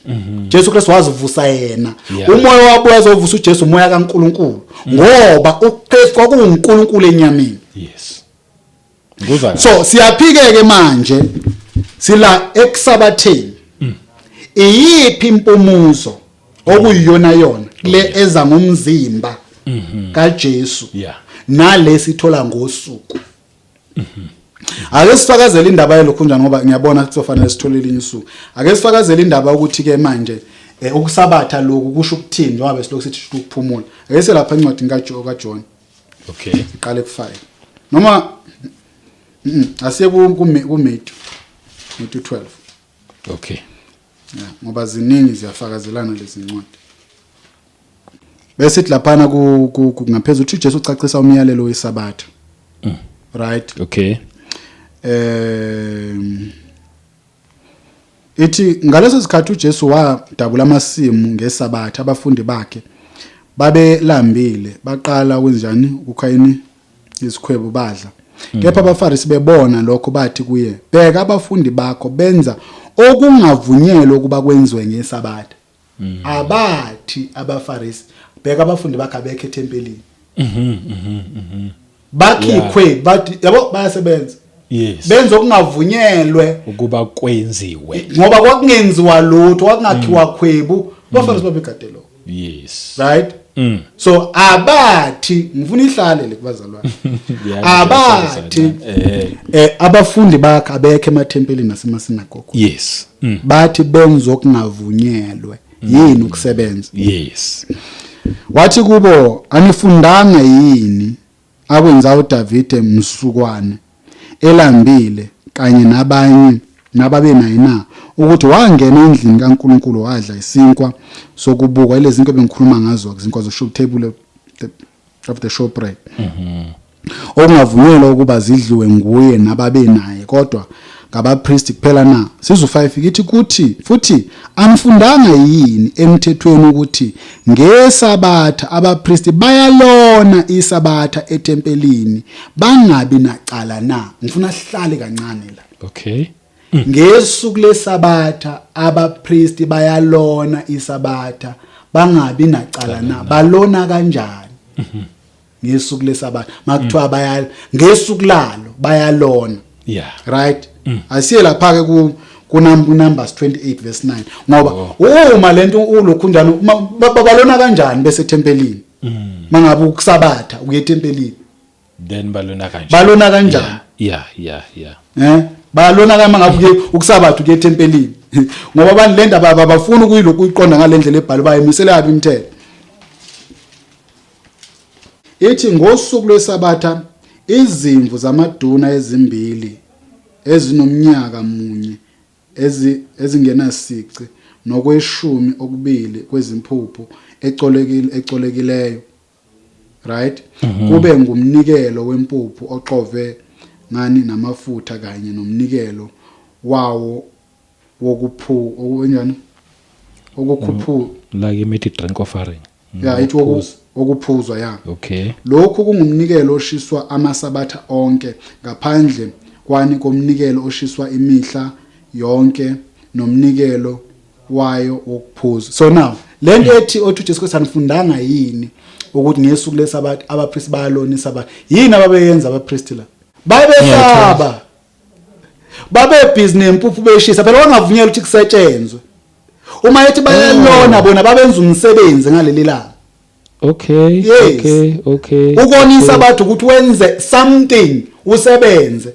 Jesu Kristu wazivusa yena. Umoya wabuya wazovusa uJesu, umoya kaNkulunkulu, ngoba uKristu kwakuwuNkulunkulu enyameni. Yes. Ngikuzwa kahle. So siyaphike-ke manje, sila ekusabatheni. Iyiphi impumuzo okuyiyona yona le eza ngomzimba kaJesu nalesi ithola ngosuku? Ake sifakazele indaba yalokhu njani, ngoba ngiyabona kuzofanele sithole elinye usuku. Ake sifakazele indaba ukuthi ke manje ukusabatha lokhu kusho ukuthini, njengoba besilokhu sithi ukuphumula. Ake selapha encwadini kaJohn. Siqale ku5 noma asiye ku Matthew 12. Yeah, ngoba ziningi, ziyafakazelana lezi ncwadi. Bese ithi laphana ngaphezulu uthi uJesu ucacisa umyalelo wesabatha. Right. Ithi ngaleso sikhathi uJesu wadabula amasimu ngeSabatha, abafundi bakhe babelambile, baqala ukwenjani? Ukukhayini izikhwebu badla. Kepha abaFarisi bebona lokho bathi kuye, bheka abafundi bakho benza okungavunyelwe ukuba kwenziwe ngeSabatha. Abathi abaFarisi, bheka abafundi bakhe abekho ethempelini. Bakhikhwe bathi yabo bayasebenza. Benza okungavunyelwe ukuba kwenziwe, ngoba kwakungenziwa lutho, kwakungakhiwa khwebu. AbaFarisi babegade lokho. Right? So abathi ngifuna ihlale le kubazalwane. Abathi abafundi bakhe abekho emathempelini nasemasinagogo. Bathi benza okungavunyelwe yini ukusebenza. Wathi kubo, anifundanga yini akwenza uDavide msukwane elambile kanye nabanye nababe naye na, ukuthi wangena endlini kaNkulunkulu wadla isinkwa sokubukwa, ilezi zinto bengikhuluma ngazo, izinkwa zo table of the showbread, okungavunyelwa ukuba zidliwe nguye nababe naye kodwa ngabapristi kuphela na? Sizu 5 kithi kuthi futhi, anifundanga yini emthethweni ukuthi ngesabatha abapristi bayalona isabatha ethempelini bangabi nacala na? Ngifuna sihlale kancane la. Ngesuku lesabatha abapristi bayalona isabatha bangabi nacala na? Balona kanjani ngesuku lesabatha makuthiwa baya ngesuku lalo bayalona? Right, asiye lapha ke ku Numbers 28 verse 9, ngoba uma lento ulokhu njalo balona kanjani bese ethempelini? Mangabe ukusabatha uye ethempelini, then balona kanjani? Balona kanjani? Balona kama ngabe uye ukusabatha uye ethempelini, ngoba abantu le ndaba abafuni ukuyilokhu uyiqonda ngalendlela ebhalwe, bayimisela yabi imithetho. Ithi ngosuku lwesabatha izimvu zamaduna ezimbili ezinomnyaka munye ezingenasici nokweshumi okubili kwezimpuphu ecolekile ecolekileyo, right, kube ngumnikelo wempuphu oxove ngani namafutha kanye nomnikelo wawo wokuphu okunjani okukhuphu Like imithi, drink offering. Ya, ithi wokuphuzwa, ya. Lokhu kungumnikelo oshiswa amasabatha onke, ngaphandle kwani komnikelo oshiswa imihla yonke nomnikelo wayo wokuphuza. So now lento ethi othi uJesu Kristu, anifundanga yini ukuthi ngesuku lesabatha abapristi bayalona isabatha? Yini ababeyenza abapristi la? Babesaba, babe busy nempuphu beshisa. Phela wangavunyelwa ukuthi kusetshenzwe. Uma ethi bayalona, bona babenza umsebenzi ngaleli langa. Yes. Ukonisa abantu ukuthi wenze something, usebenze.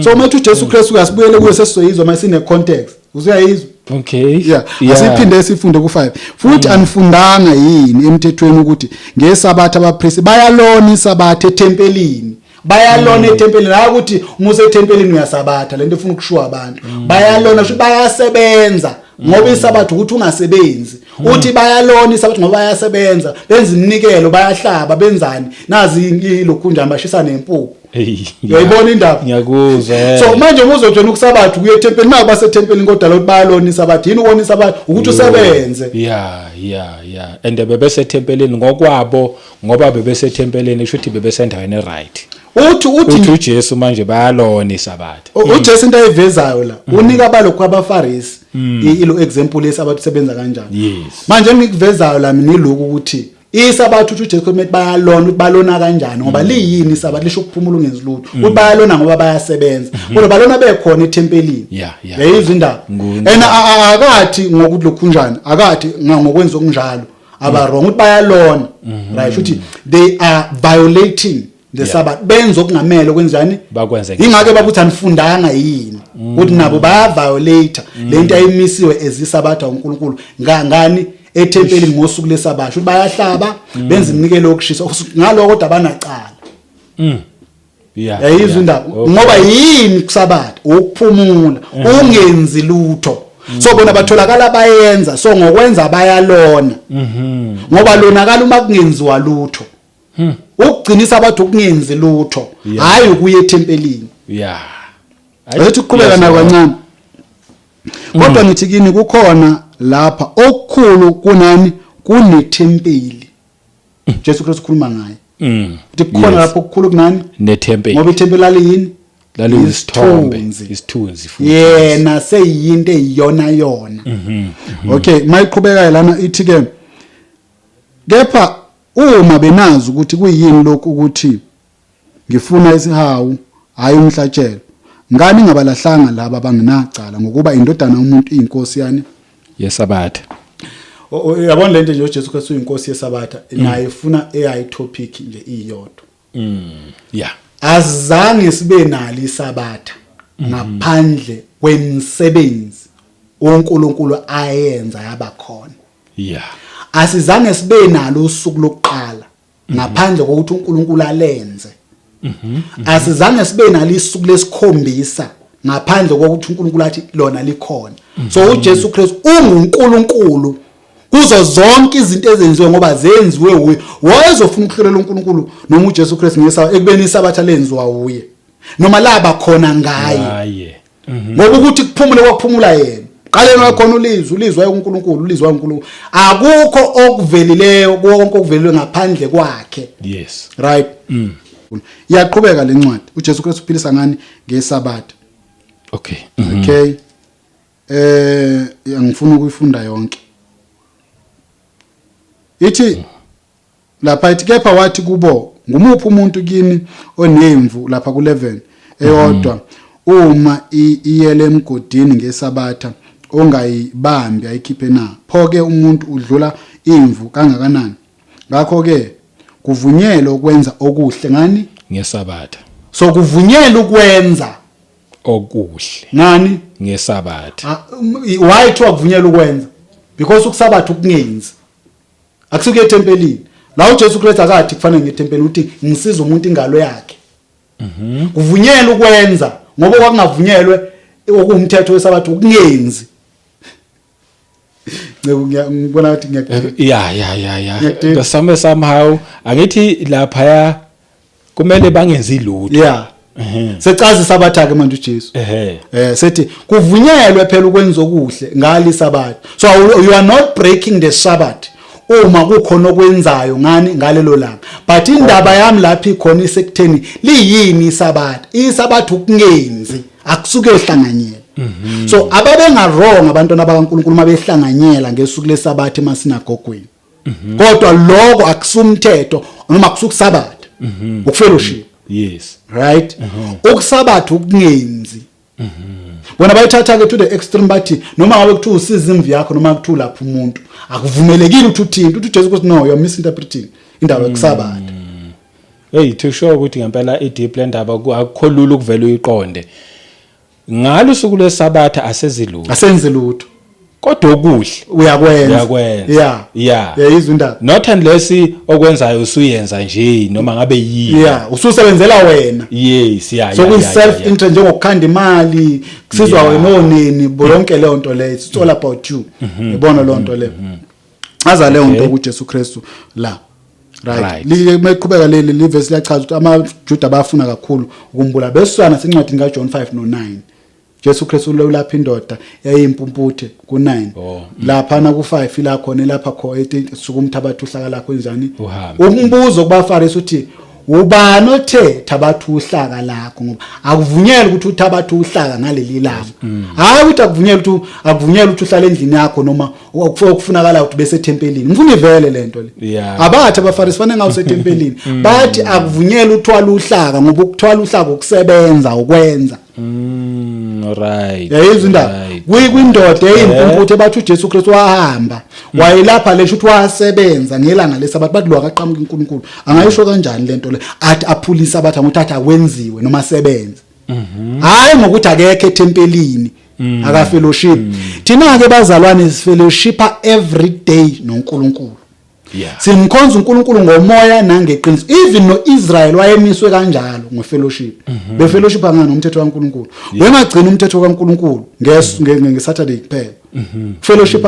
So uma ethi uJesu Kristu, uyasibuyele kuye, sesizoyizwa masine context, usuyayizwa. Yeah, asiphinde sifunde ku5 futhi. Anifundanga yini emthethweni ukuthi ngesabatha abapristi bayalona isabatha ethempelini? Bayalona ethempelini, hayi ukuthi uma usethempelini uyasabatha. Lento ifuna ukushuwa abantu bayalona, kusho bayasebenza, ngoba isabatha ukuthi ungasebenzi. Uthi bayalona isabatha ngoba bayasebenza, benza iminikelo, bayahlaba, benzani, nazi ilokhu njani, bashisa nempuphu. Hey. Uyayibona indaba? Ngiyakuzwa. So manje uma uzotshena ukusabatha ukuya ethempelini, naku basethempelini, kodwa lo bayalona isabatha. Yini ukona isabatha? Ukuthi usebenze. Yeah, and bebesethempelini ngokwabo, ngoba bebesethempelini kusho ukuthi bebesendaweni right. Uthi Uthi uJesu manje bayalona isabatha. uJesu into ayivezayo la, unika abalokhu abaFarisi ilo example yesabatha sebenza kanjani. Manje engikuvezayo la mina iloku ukuthi isabatha, uthi uJesu kumele bayalona, ukuthi balona kanjani, ngoba liyini isabatha? Lisho ukuphumula ungenzi lutho. Ukuthi bayalona ngoba bayasebenza, kodwa balona bekhona ethempelini. Yayizwa indaba? And akathi ngokuthi lokhu kunjani, akathi ngokwenza okunjalo aba wrong, ukuthi bayalona, right, ukuthi they are violating the Sabbath, benza okungamele kwenzani. Bakwenze. Ingake bakuthi anifundanga yini ukuthi nabo bayaviolate lento ayimisiwe ezisabatha uNkulunkulu ngani ethempelini ngosuku lesabatha, ukuthi bayahlaba, benza iminikelo yokushisa ngaloko, kodwa banacala. Yayizwa indaba? Ngoba yini kusabatha? Ukuphumula, ungenzi lutho. So bona batholakala bayenza, so ngokwenza bayalona, ngoba lonakala uma kungenziwa lutho. Ukugcinisa abantu ukungenzi lutho, hayi ukuya ethempelini. Asithi ukuqhubeka nayo kancane. Kodwa ngithi kini kukhona lapha okukhulu kunani kunethempeli. Jesu Kristu ukhuluma ngaye. Uthi kukhona lapho okukhulu kunani nethempeli. Ngoba ithempeli laliyini? Laliyisithombe, isithunzi futhi. Yena seyinto eyiyona yona. Okay, mayiqhubeka lana ithi ke kepha uma benazi ukuthi kuyini lokhu ukuthi ngifuna isihawu hayi umhlatshelo, ngani ngabalahlanga laba abangenacala, ngokuba indodana yomuntu iyinkosi yani yesabatha. Uyabona lento nje, uJesu Kristu uyinkosi yesabatha, naye ifuna AI topic nje iyodwa. Azange sibe nalo isabatha ngaphandle kwemisebenzi uNkulunkulu ayenza yabakhona. Asizange sibe nalo usuku lokuqala ngaphandle kokuthi uNkulunkulu alenze. Asizange sibe nalo isuku lesikhombisa ngaphandle kokuthi uNkulunkulu athi lona likhona. So uJesu Kristu unguNkulunkulu kuzo zonke izinto ezenziwe, ngoba zenziwe uye. Wayezofuna ukuhlolela uNkulunkulu noma uJesu Kristu ngesabatha, ekubeni isabatha lenziwa uye noma laba khona ngaye. Ngaye. Ngoba ukuthi kuphumule kwaphumula yena. Qaleni wakhona ulizwi, ulizwi wayenguNkulunkulu, ulizwi wayenguNkulunkulu. Akukho okuvelileyo konke okuvelile ngaphandle kwakhe. Right. Iyaqhubeka lencwadi. uJesu Kristu uphilisa ngani ngesabatha. Okay. Angifuni ukuyifunda yonke. Ithi lapha ithi kepha wathi kubo, ngumuphi umuntu kini onemvu lapha ku11 eyodwa, uma iyele emgodini ngesabatha, ongayibambi ayikhiphe na? Pho ke umuntu udlula imvu kangakanani? Ngakho ke kuvunyelwe ukwenza okuhle ngani? Ngesabatha. So kuvunyelwe ukwenza okuhle ngani? Ngesabatha. Why kuthiwa kuvunyelwe ukwenza? Because ukusabatha ukungenzi akusuke ethempelini. La uJesu Kristu akathi kufanele ngethempelini, uthi ngisiza umuntu ingalo yakhe. Kuvunyelwe ukwenza ngoba kwakungavunyelwe okuwumthetho wesabatha ukungenzi. Ncebo, ngibona ukuthi ngiyakudinga. Ya. Ngiyakudinga. Some somehow angithi lapha kumele bangenzi lutho. Yeah. Secaza isabatha ke manje uJesu. Sethi kuvunyelwe phela ukwenza okuhle ngali sabatha. So you are not breaking the Sabbath uma kukhona okwenzayo ngani ngalelo langa. But indaba yami lapha ikhona isekutheni liyini isabatha? Isabatha ukungenzi, akusuke ehlanganyela. So ababenga wrong abantwana bakaNkulunkulu mabehlanganyela ngesuku lesabatha emasinagogweni. Kodwa lokho akusumthetho noma akusukusabatha. Ukufellowship. Right, ukusabatha ukungenzi. Bona bayithatha ke to the extreme, bathi noma ngabe kuthiwa usiza imvu yakho noma kuthiwa lapha umuntu, akuvumelekile ukuthi uthinte. Uthi uJesu ukuthi no, you are misinterpreting indaba yokusabatha. Hey, to show ukuthi ngempela i-deep le ndaba, akukho lula ukuvela uyiqonde. Ngalo usuku lwesabatha asezilutho. Asenze lutho. Kodwa okuhle uyakwenza. Uyakwenza. Yayizwa indaba. Not unless okwenzayo usuyenza nje noma ngabe yini. Yeah, ususebenzela wena. Yes, yeah. So kuyi self interest, njengokukhanda imali kusizwa wena onini, yonke leyo nto leyo, it's all about you, yibona leyo nto leyo. Chaza leyo nto kuJesu Kristu la. Right. Limeqhubeka leli livesi liyachaza ukuthi amaJuda bayafuna kakhulu ukumbula. Beswana sencwadini kaJohn 5 no 9. Jesu Kristu ulapha indoda yayimpumputhe ku9. Lapha na ku5 ila khona lapha kho ethi suka umthabatha uhlaka lakho njani? Uhambe. Umbuzo kubaFarisi uthi ubani othe thabatha uhlaka lakho, ngoba akuvunyelwa ukuthi uthabathe uhlaka ngaleli langa. Hayi ukuthi akuvunyelwa ukuthi akuvunyelwa ukuthi uhlale endlini yakho noma okufunakala ukuthi bese ethempelini. Ngifuna ivele lento le. Abathi abaFarisi fanele ngabe usethempelini. Bathi akuvunyelwa uthwala uhlaka, ngoba ukuthwala uhlaka ukusebenza ukwenza. Yayizwa indaba. Kwindoda eyimpumputhe bathi uJesu Kristu wahamba wayelapha lesho ukuthi wasebenza ngelanga lesabatha, bathi lo akaqhamuka uNkulunkulu angayisho kanjani lento le, athi aphulisa abathi ngokuthi athi akwenziwe noma asebenze, hayi ngokuthi akekho ethempelini, akafellowship. Thina ke bazalwane sifellowshipa every day noNkulunkulu. Simkhonza uNkulunkulu ngomoya nangeqiniso. Even noIsrael wayemiswe kanjalo ngefellowship. Befellowship ngani nomthetho kaNkulunkulu. Wengagcina umthetho kaNkulunkulu ngeSaturday kuphela. Fellowship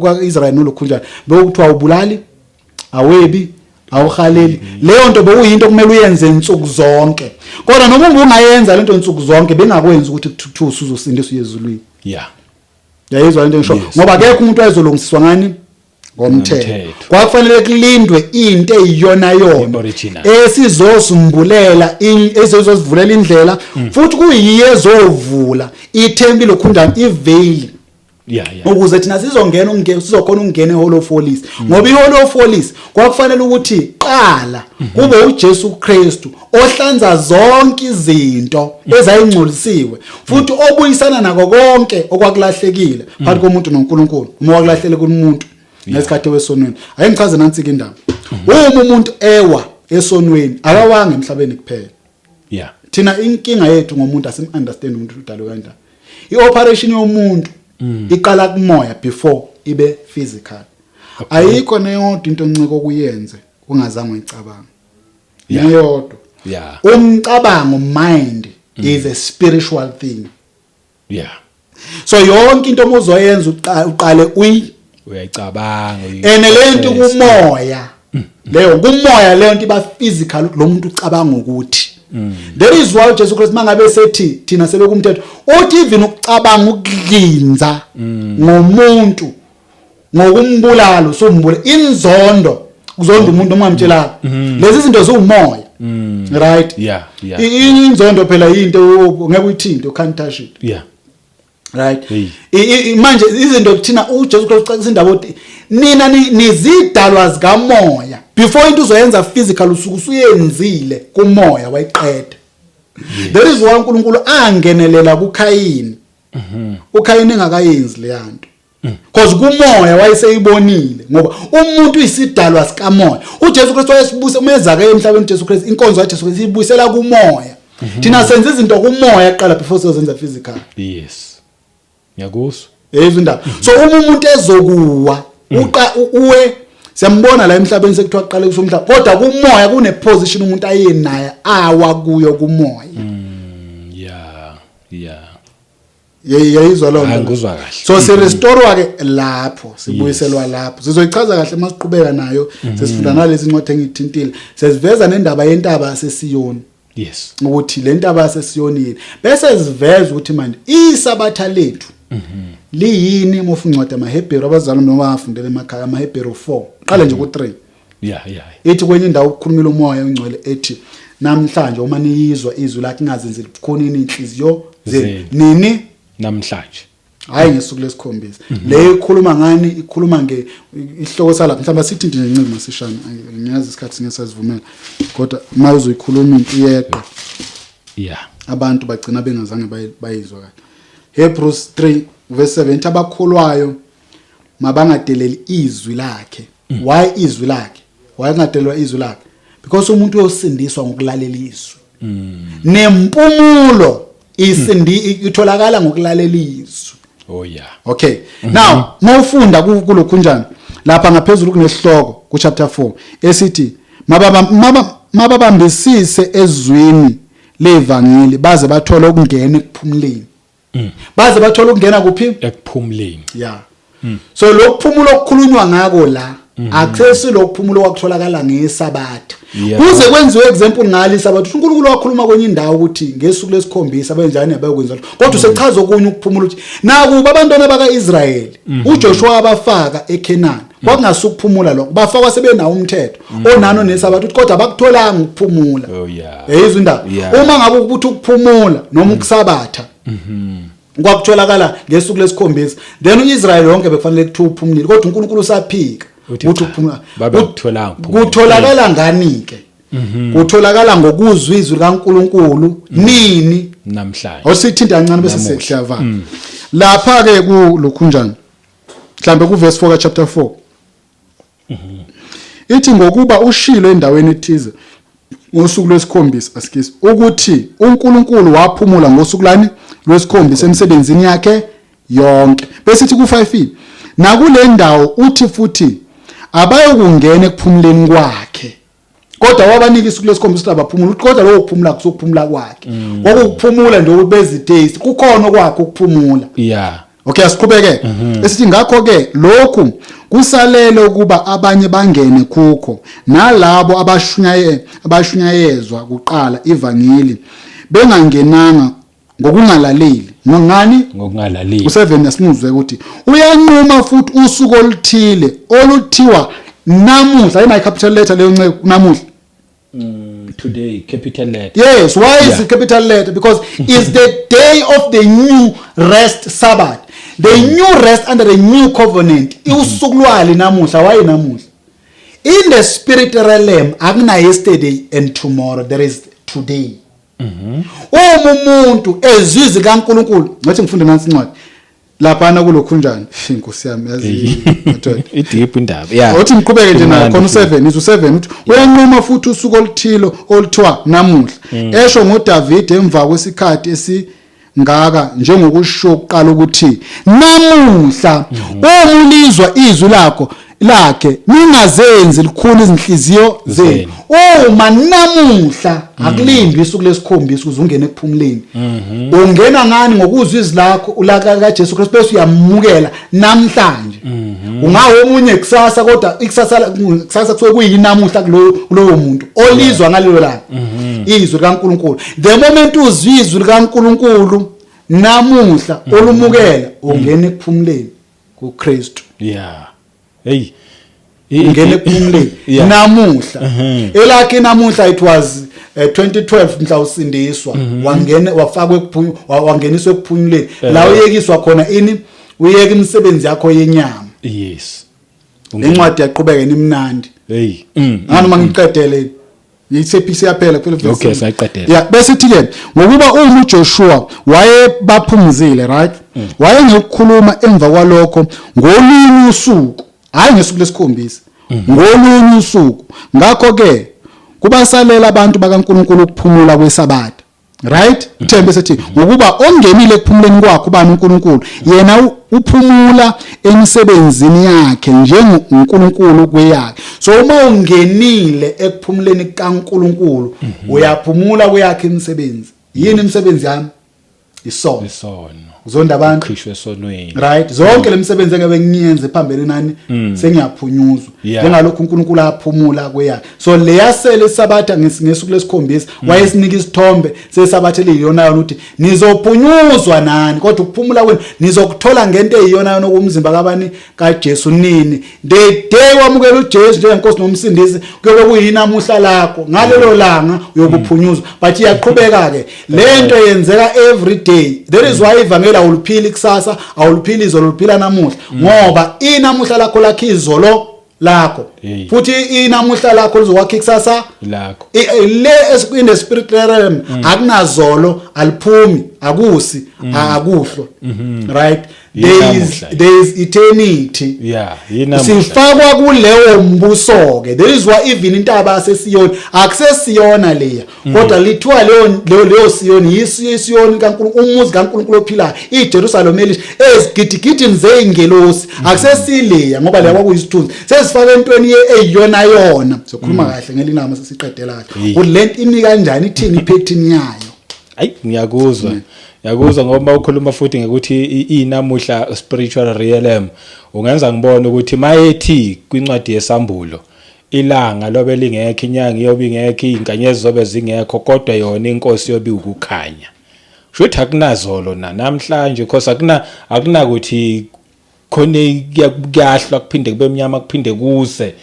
kaIsrael nolokhunjana bekuthiwa ubulali, awebi, awuhaleli. Leyo nto bekuyinto kumele uyenze insuku zonke. Kodwa noma ungayenza lento insuku zonke, bengakwenzi ukuthi kuthiwa usuzosindiswa uyezulwini. Yayizwa into engisho? Ngoba akekho umuntu wayezolungisiswa ngani? Ngomthetho. Ngomthetho. Kwakufanele kulindwe into eyiyona yona I-original. esizosumbulela, esizosivulela indlela, futhi kuyiyo ezovula ithempeli lokhunjani, iveil, ukuze thina sizongena, ungena, sizokhona ukungena eHall of Holies, ngoba iHall of Holies kwakufanele ukuthi qala kube uJesu Kristu ohlanza zonke izinto ezayingcolisiwe futhi obuyisana nako konke okwakulahlekile phakathi komuntu noNkulunkulu, uma kwakulahlele kumuntu ngesikhathi wesonweni. Ake ngichaze nansi ke indaba. Uma umuntu ewa esonweni, akawanga emhlabeni kuphela. Thina inkinga yethu ngomuntu, asim-understand umuntu udalwe kanjani. I-operation yomuntu iqala kumoya before ibe physical. Ayikho neyodwa into oncike okuyenze ungazange uyicabanga, neyodwa. Umcabango, mind, is a spiritual thing. So yonke into uma uzoyenza, uqale uyi Uyayicabanga. Ene lento kumoya, leyo kumoya, leyo nto iba physical. Lo muntu ucabanga ukuthi, there is why uJesu Christ mangabe sethi thina sebekumthetho, uthi even ukucabanga ukudlinza ngomuntu ngokumbulala, usumbula inzondo, kuzonda umuntu ungamtshelanga. Lezi zinto ziwumoya, right? Yeah. Inzondo phela into ngeke uyithinte, you can't touch it. Right? Hey. Manje izinto kuthina, uJesu Christ ucacisa indaba ukuthi nina nizidalwa zikamoya. Before into uzoyenza physical, usuke usuyenzile kumoya, wayiqeda. There is why uNkulunkulu angenelela kuKhayini, uKhayini engakayenzi leyanto, because kumoya wayeseyibonile, ngoba umuntu uyisidalwa sikamoya. uJesu Kristu wayesibuse umeza ke emhlabeni. uJesu Kristu, inkonzo kaJesu Kristu ibuyisela kumoya. Thina senza izinto kumoya kuqala before siyozenza physical. Yes, ngiyakuzwa. Yezwa indaba? So uma umuntu ezokuwa, uqa uwe, siyambona la emhlabeni sekuthiwa kuqale kusumhlaba, kodwa kumoya kune position umuntu ayenayo awa kuyo kumoya. Yayizwa loo Hayi, nto? ngikuzwa kahle. So sirestorwa ke lapho, sibuyiselwa lapho. Sizoyichaza kahle masiqhubeka nayo, sesifunda nalezi incwadi engithintile, sesiveza nendaba yentaba yaseSiyoni, ukuthi le ntaba yaseSiyoni yini, bese siveza ukuthi manje isabatha lethu liyini. Uma ufuna incwadi amaHebheru, abazali noma bafundele emakhaya, amaHebheru 4, qale nje ku3. Ithi kwenye indawo ukukhulumela umoya ongcwele, ethi namhlanje uma niyizwa izwi lakhe, ingazenzeli bukhonini inhliziyo zenu. Zenu. Nini? Namhlanje. Hayi, ngesuku lesikhombisa. Le ikhuluma ngani? Ikhuluma nge ihloko salapha. Mhlawumbe sithi nje nciki masishane. Ayi, ngiyazi isikhathi singesazivumela, kodwa uma uzoyikhuluma into iyeqa, abantu bagcina bengazange bayizwa kahle. Hebrews 3 verse 7 ithi abakholwayo mabangadeleli izwi lakhe. Why izwi lakhe? Why kungadelelwa izwi lakhe? Because umuntu uyosindiswa ngokulalela izwi. Nempumulo isindi itholakala ngokulalela izwi. Okay, now mawufunda kulokhunjani lapha ngaphezulu, kunesihloko ku chapter 4 esithi mababambisise ezwini levangeli baze bathole ukungena ekuphumuleni. Baze bathole ukungena kuphi? Ekuphumuleni. Yeah, so lokuphumula okukhulunywa ngako la akusesu lokuphumula okwakutholakala ngesabatha. Kuze kwenziwe example ngalo isabatha, uNkulunkulu wakhuluma kwenye indawo ukuthi ngesuku lesikhombisa benjani abayokwenza lokho, kodwa usechaza okunye ukuphumula, ukuthi nakuba abantwana bakaIsrayeli uJoshua abafaka eKenani, kwakungasukuphumula lokho, bafakwa sebenawo umthetho onano nesabatha, ukuthi kodwa abakutholanga ukuphumula. Yayizwa indaba? Yeah. Uma ngabe ukuthi ukuphumula noma ukusabatha kwakutholakala ngesuku lesikhombisa, then uIsrael yonke bekufanele kuthiwa uphumulile, kodwa uNkulunkulu usaphika Uthi ukuthi cha, ukuphumula babe akutholanga ukuphumula. Kutholakala ngani ke? Kutholakala ngokuzwa izwi likaNkulunkulu. Nini? Namhlanje. Osithinta kancane bese Namuhla. siyavala lapha ke kulokhunjani, mhlambe ku verse 4 ka chapter 4, ithi ngokuba ushilo endaweni ethize ngosuku lwesikhombisa, asikisi ukuthi uNkulunkulu waphumula ngosuku lani lwesikhombisa emsebenzini yakhe yonke. Bese ithi ku5, nakule ndawo uthi futhi abayokungena ekuphumuleni kwakhe, kodwa wabanika isuku lesikhombisa ukuthi abaphumule, kodwa lokho kuphumula kusokuphumula kwakhe, kwakukuphumula nje ukuthi bezitaste kukhona okwakhe ukuphumula. Okay, asiqhubeke. Esithi ngakho ke lokhu kusalele ukuba abanye bangene kukho, nalabo abashunyayezwa kuqala ivangeli bengangenanga ngokungalaleli. Ngani? Ngokungalaleli. U7 asimuzwe ukuthi uyanquma futhi usuku oluthile oluthiwa namuhla. Ayinayo capital letter leyo nceku, namuhla. Today, capital letter. Yes, why is it capital letter? Because it's the day of the new rest Sabbath, the new rest under the new covenant. Usuku lwali namuhla. Why namuhla? In the spirit realm akuna yesterday and tomorrow, there is today. Uma umuntu ezizwi kaNkuluNkulu, ngathi ngifunde nansi incwadi laphana kulokhunjani, inkosi yami, yazi madoda. I-deep indaba, yeah. Uthi ngiqhubeke nje nayo khona. Imnandi. U7 izu 7 uthi uyanquma futhi usuku oluthile oluthiwa namuhla, esho ngoDavid emva kwesikhathi esingaka, njengokusho kuqala ukuthi namuhla uma ulizwa izwi lakhe ningazenzi likhulu izinhliziyo zenu. Uma namuhla, akulindwi isuku lesikhombisa ukuze ungene ekuphumuleni. Ungena ngani? Ngokuzwa izwi lakho ulaka kaJesu Kristu, bese uyamukela namhlanje. Ungawo omunye kusasa, kodwa ikusasa, kusasa kusuke kuyinamuhla kulowo muntu olizwa ngalelo langa izwi likaNkuluNkulu. The moment uzwa izwi likaNkuluNkulu namuhla, olumukela, ungena ekuphumuleni kuKristu. Yeah, hey. Ungena ekuphumuleni namuhla. Elakhe namuhla, it was 2012 mhla usindiswa, wangena, wafakwa wangeniswa ekuphumuleni la uyekiswa khona ini, uyeka imisebenzi yakho yenyama. Lencwadi yaqhubeka nimnandi. Hey. Ngani uma ngiqedele yisephi, siyaphela kuphela verse. Okay, sayiqedela. Yeah, bese ithi ke ngokuba uma uJoshua wayebaphumzile, right, wayengekukhuluma emva kwalokho ngolunye usuku, hayi ngesuku lesikhombisa, ngolunye usuku. Ngakho ke kubasalela abantu bakaNkuluNkulu ukuphumula kwesabatha, right? Uthembe sethi ngokuba ongenile ekuphumuleni kwakho ubani? uNkulunkulu. Yena uphumula emisebenzini yakhe njengoNkulunkulu kweyakhe. So uma ungenile ekuphumuleni kaNkulunkulu, uyaphumula kweyakhe imisebenzi. Yini imisebenzi yami? Isono. Isono. Uzonda abantu. Khishwe esonweni. Right, zonke lemisebenzi engebe ngiyenze phambili nani, sengiyaphunyuzwa, njengalokhu uNkulunkulu aphumula kweyakhe. So leyasele isabatha ngesuku lesikhombisa, wayesinika isithombe sesabatha eliyiyona yona, ukuthi nizophunyuzwa nani, kodwa ukuphumula kwenu nizokuthola ngento eyiyona yona, okumzimba kabani? KaJesu. Nini? The day wamukela uJesu njengenkosi nomsindisi, kuyobe kuyinamuhla lakho. Ngalelo langa uyokuphunyuzwa. But iyaqhubeka ke lento, yenzeka every day. That is why ivangeli awuliphili kusasa, awuliphili izolo, uliphila namuhla, ngoba inamuhla lakho lakho izolo lakho. Hey. Futhi inamuhla lakho lizokwakha ikusasa lakho. Le in the spirit realm akunazolo, aliphumi, akusi, akuhlwa, right? There is Yinamuhla. There is eternity. Yeah, yinamuhla. Sifakwa kuleyo mbuso ke. There is why even intaba yaseSiyoni akusesiyona leya, kodwa lithiwa leyo Siyoni yisiyoni kaNkulunkulu, umuzi kaNkulunkulu ophilayo, iJerusalem elisha ezigidigidini zeingelosi. Akusesileya, ngoba leya kwakuyisithunzi. Sesifaka entweni eyiyona yona. Sokhuluma kahle ngelinama sesiqedela kahle Hey. ukuthi lento imi kanjani, ithini ipattern yayo. Ayi, ngiyakuzwa, ngiyakuzwa, ngoba ukhuluma futhi ngekuthi inamuhla spiritual realm, ungenza ngibone ukuthi mayethi kwincwadi yesambulo ilanga lobe lingekho, inyanga iyobe ingekho, izinkanyezi zobe zingekho, kodwa yona inkosi yobe ukukhanya. Kusho ukuthi akunazolo na namhlanje, because akunakuthi khona kuyahlwa kuphinde kube mnyama kuphinde kuse.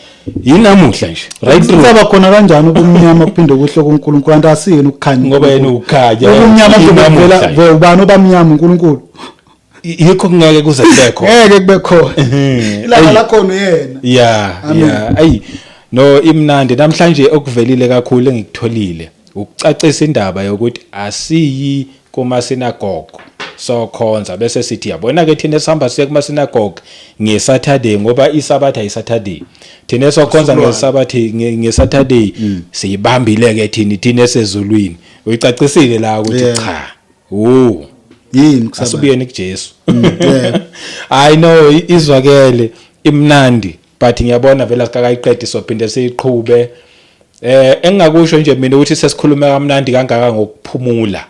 Yinamuhla nje right through. Saba khona kanjani ubumnyama kuphinde kuhle kuNkulunkulu, kanti asiyena ukukhanya? Ngoba yena ukukhanya. Ubumnyama Yinamuhla. vela ubani obamnyama? uNkulunkulu. Yikho kungeke kuze kube khona. Ngeke kube khona. Ilanga lakhona uyena. Amen. Yeah, ayi no, imnandi namhlanje. Okuvelile kakhulu engikutholile ukucacisa indaba yokuthi asiyi kuma synagogue sokhonza, bese sithi yabona ke thina sihamba siye kuma synagogue ngeSaturday, ngoba iSabatha iSaturday. Thina sokhonza ngeSabatha, ngeSaturday siyibambile ke thina esezulwini. Uyicacisile la ukuthi cha, oh. Yini kusaba? Asibuyeni kuJesu. Yeah. I know izwakele imnandi, but ngiyabona vele asikakayiqedi, sophinde siyiqhube. Engingakusho nje mina ukuthi sesikhulume kamnandi kangaka ngokuphumula,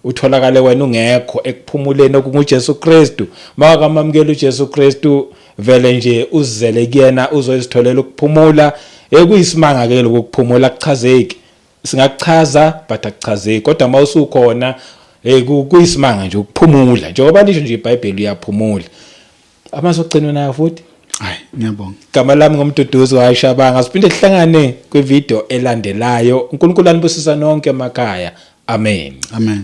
utholakale wena ungekho ekuphumuleni okunguJesu Kristu. Makamamukela uJesu Kristu vele nje uzele kuyena, uzoyisitholela ukuphumula. Ekuyisimanga ke lokuphumula, kuchazeki, singakuchaza but akuchazeki, kodwa mawusukhona. Hey, kuyisimanga nje ukuphumula, njengoba lisho nje iBhayibheli, uyaphumula. Amazwi ogcina nayo futhi? Hayi, ngiyabonga. Igama lami ngoMduduzi waShabanga. Siphinde sihlangane kwivideo elandelayo. UNkulunkulu anibusisa nonke emakhaya. Amen. Amen.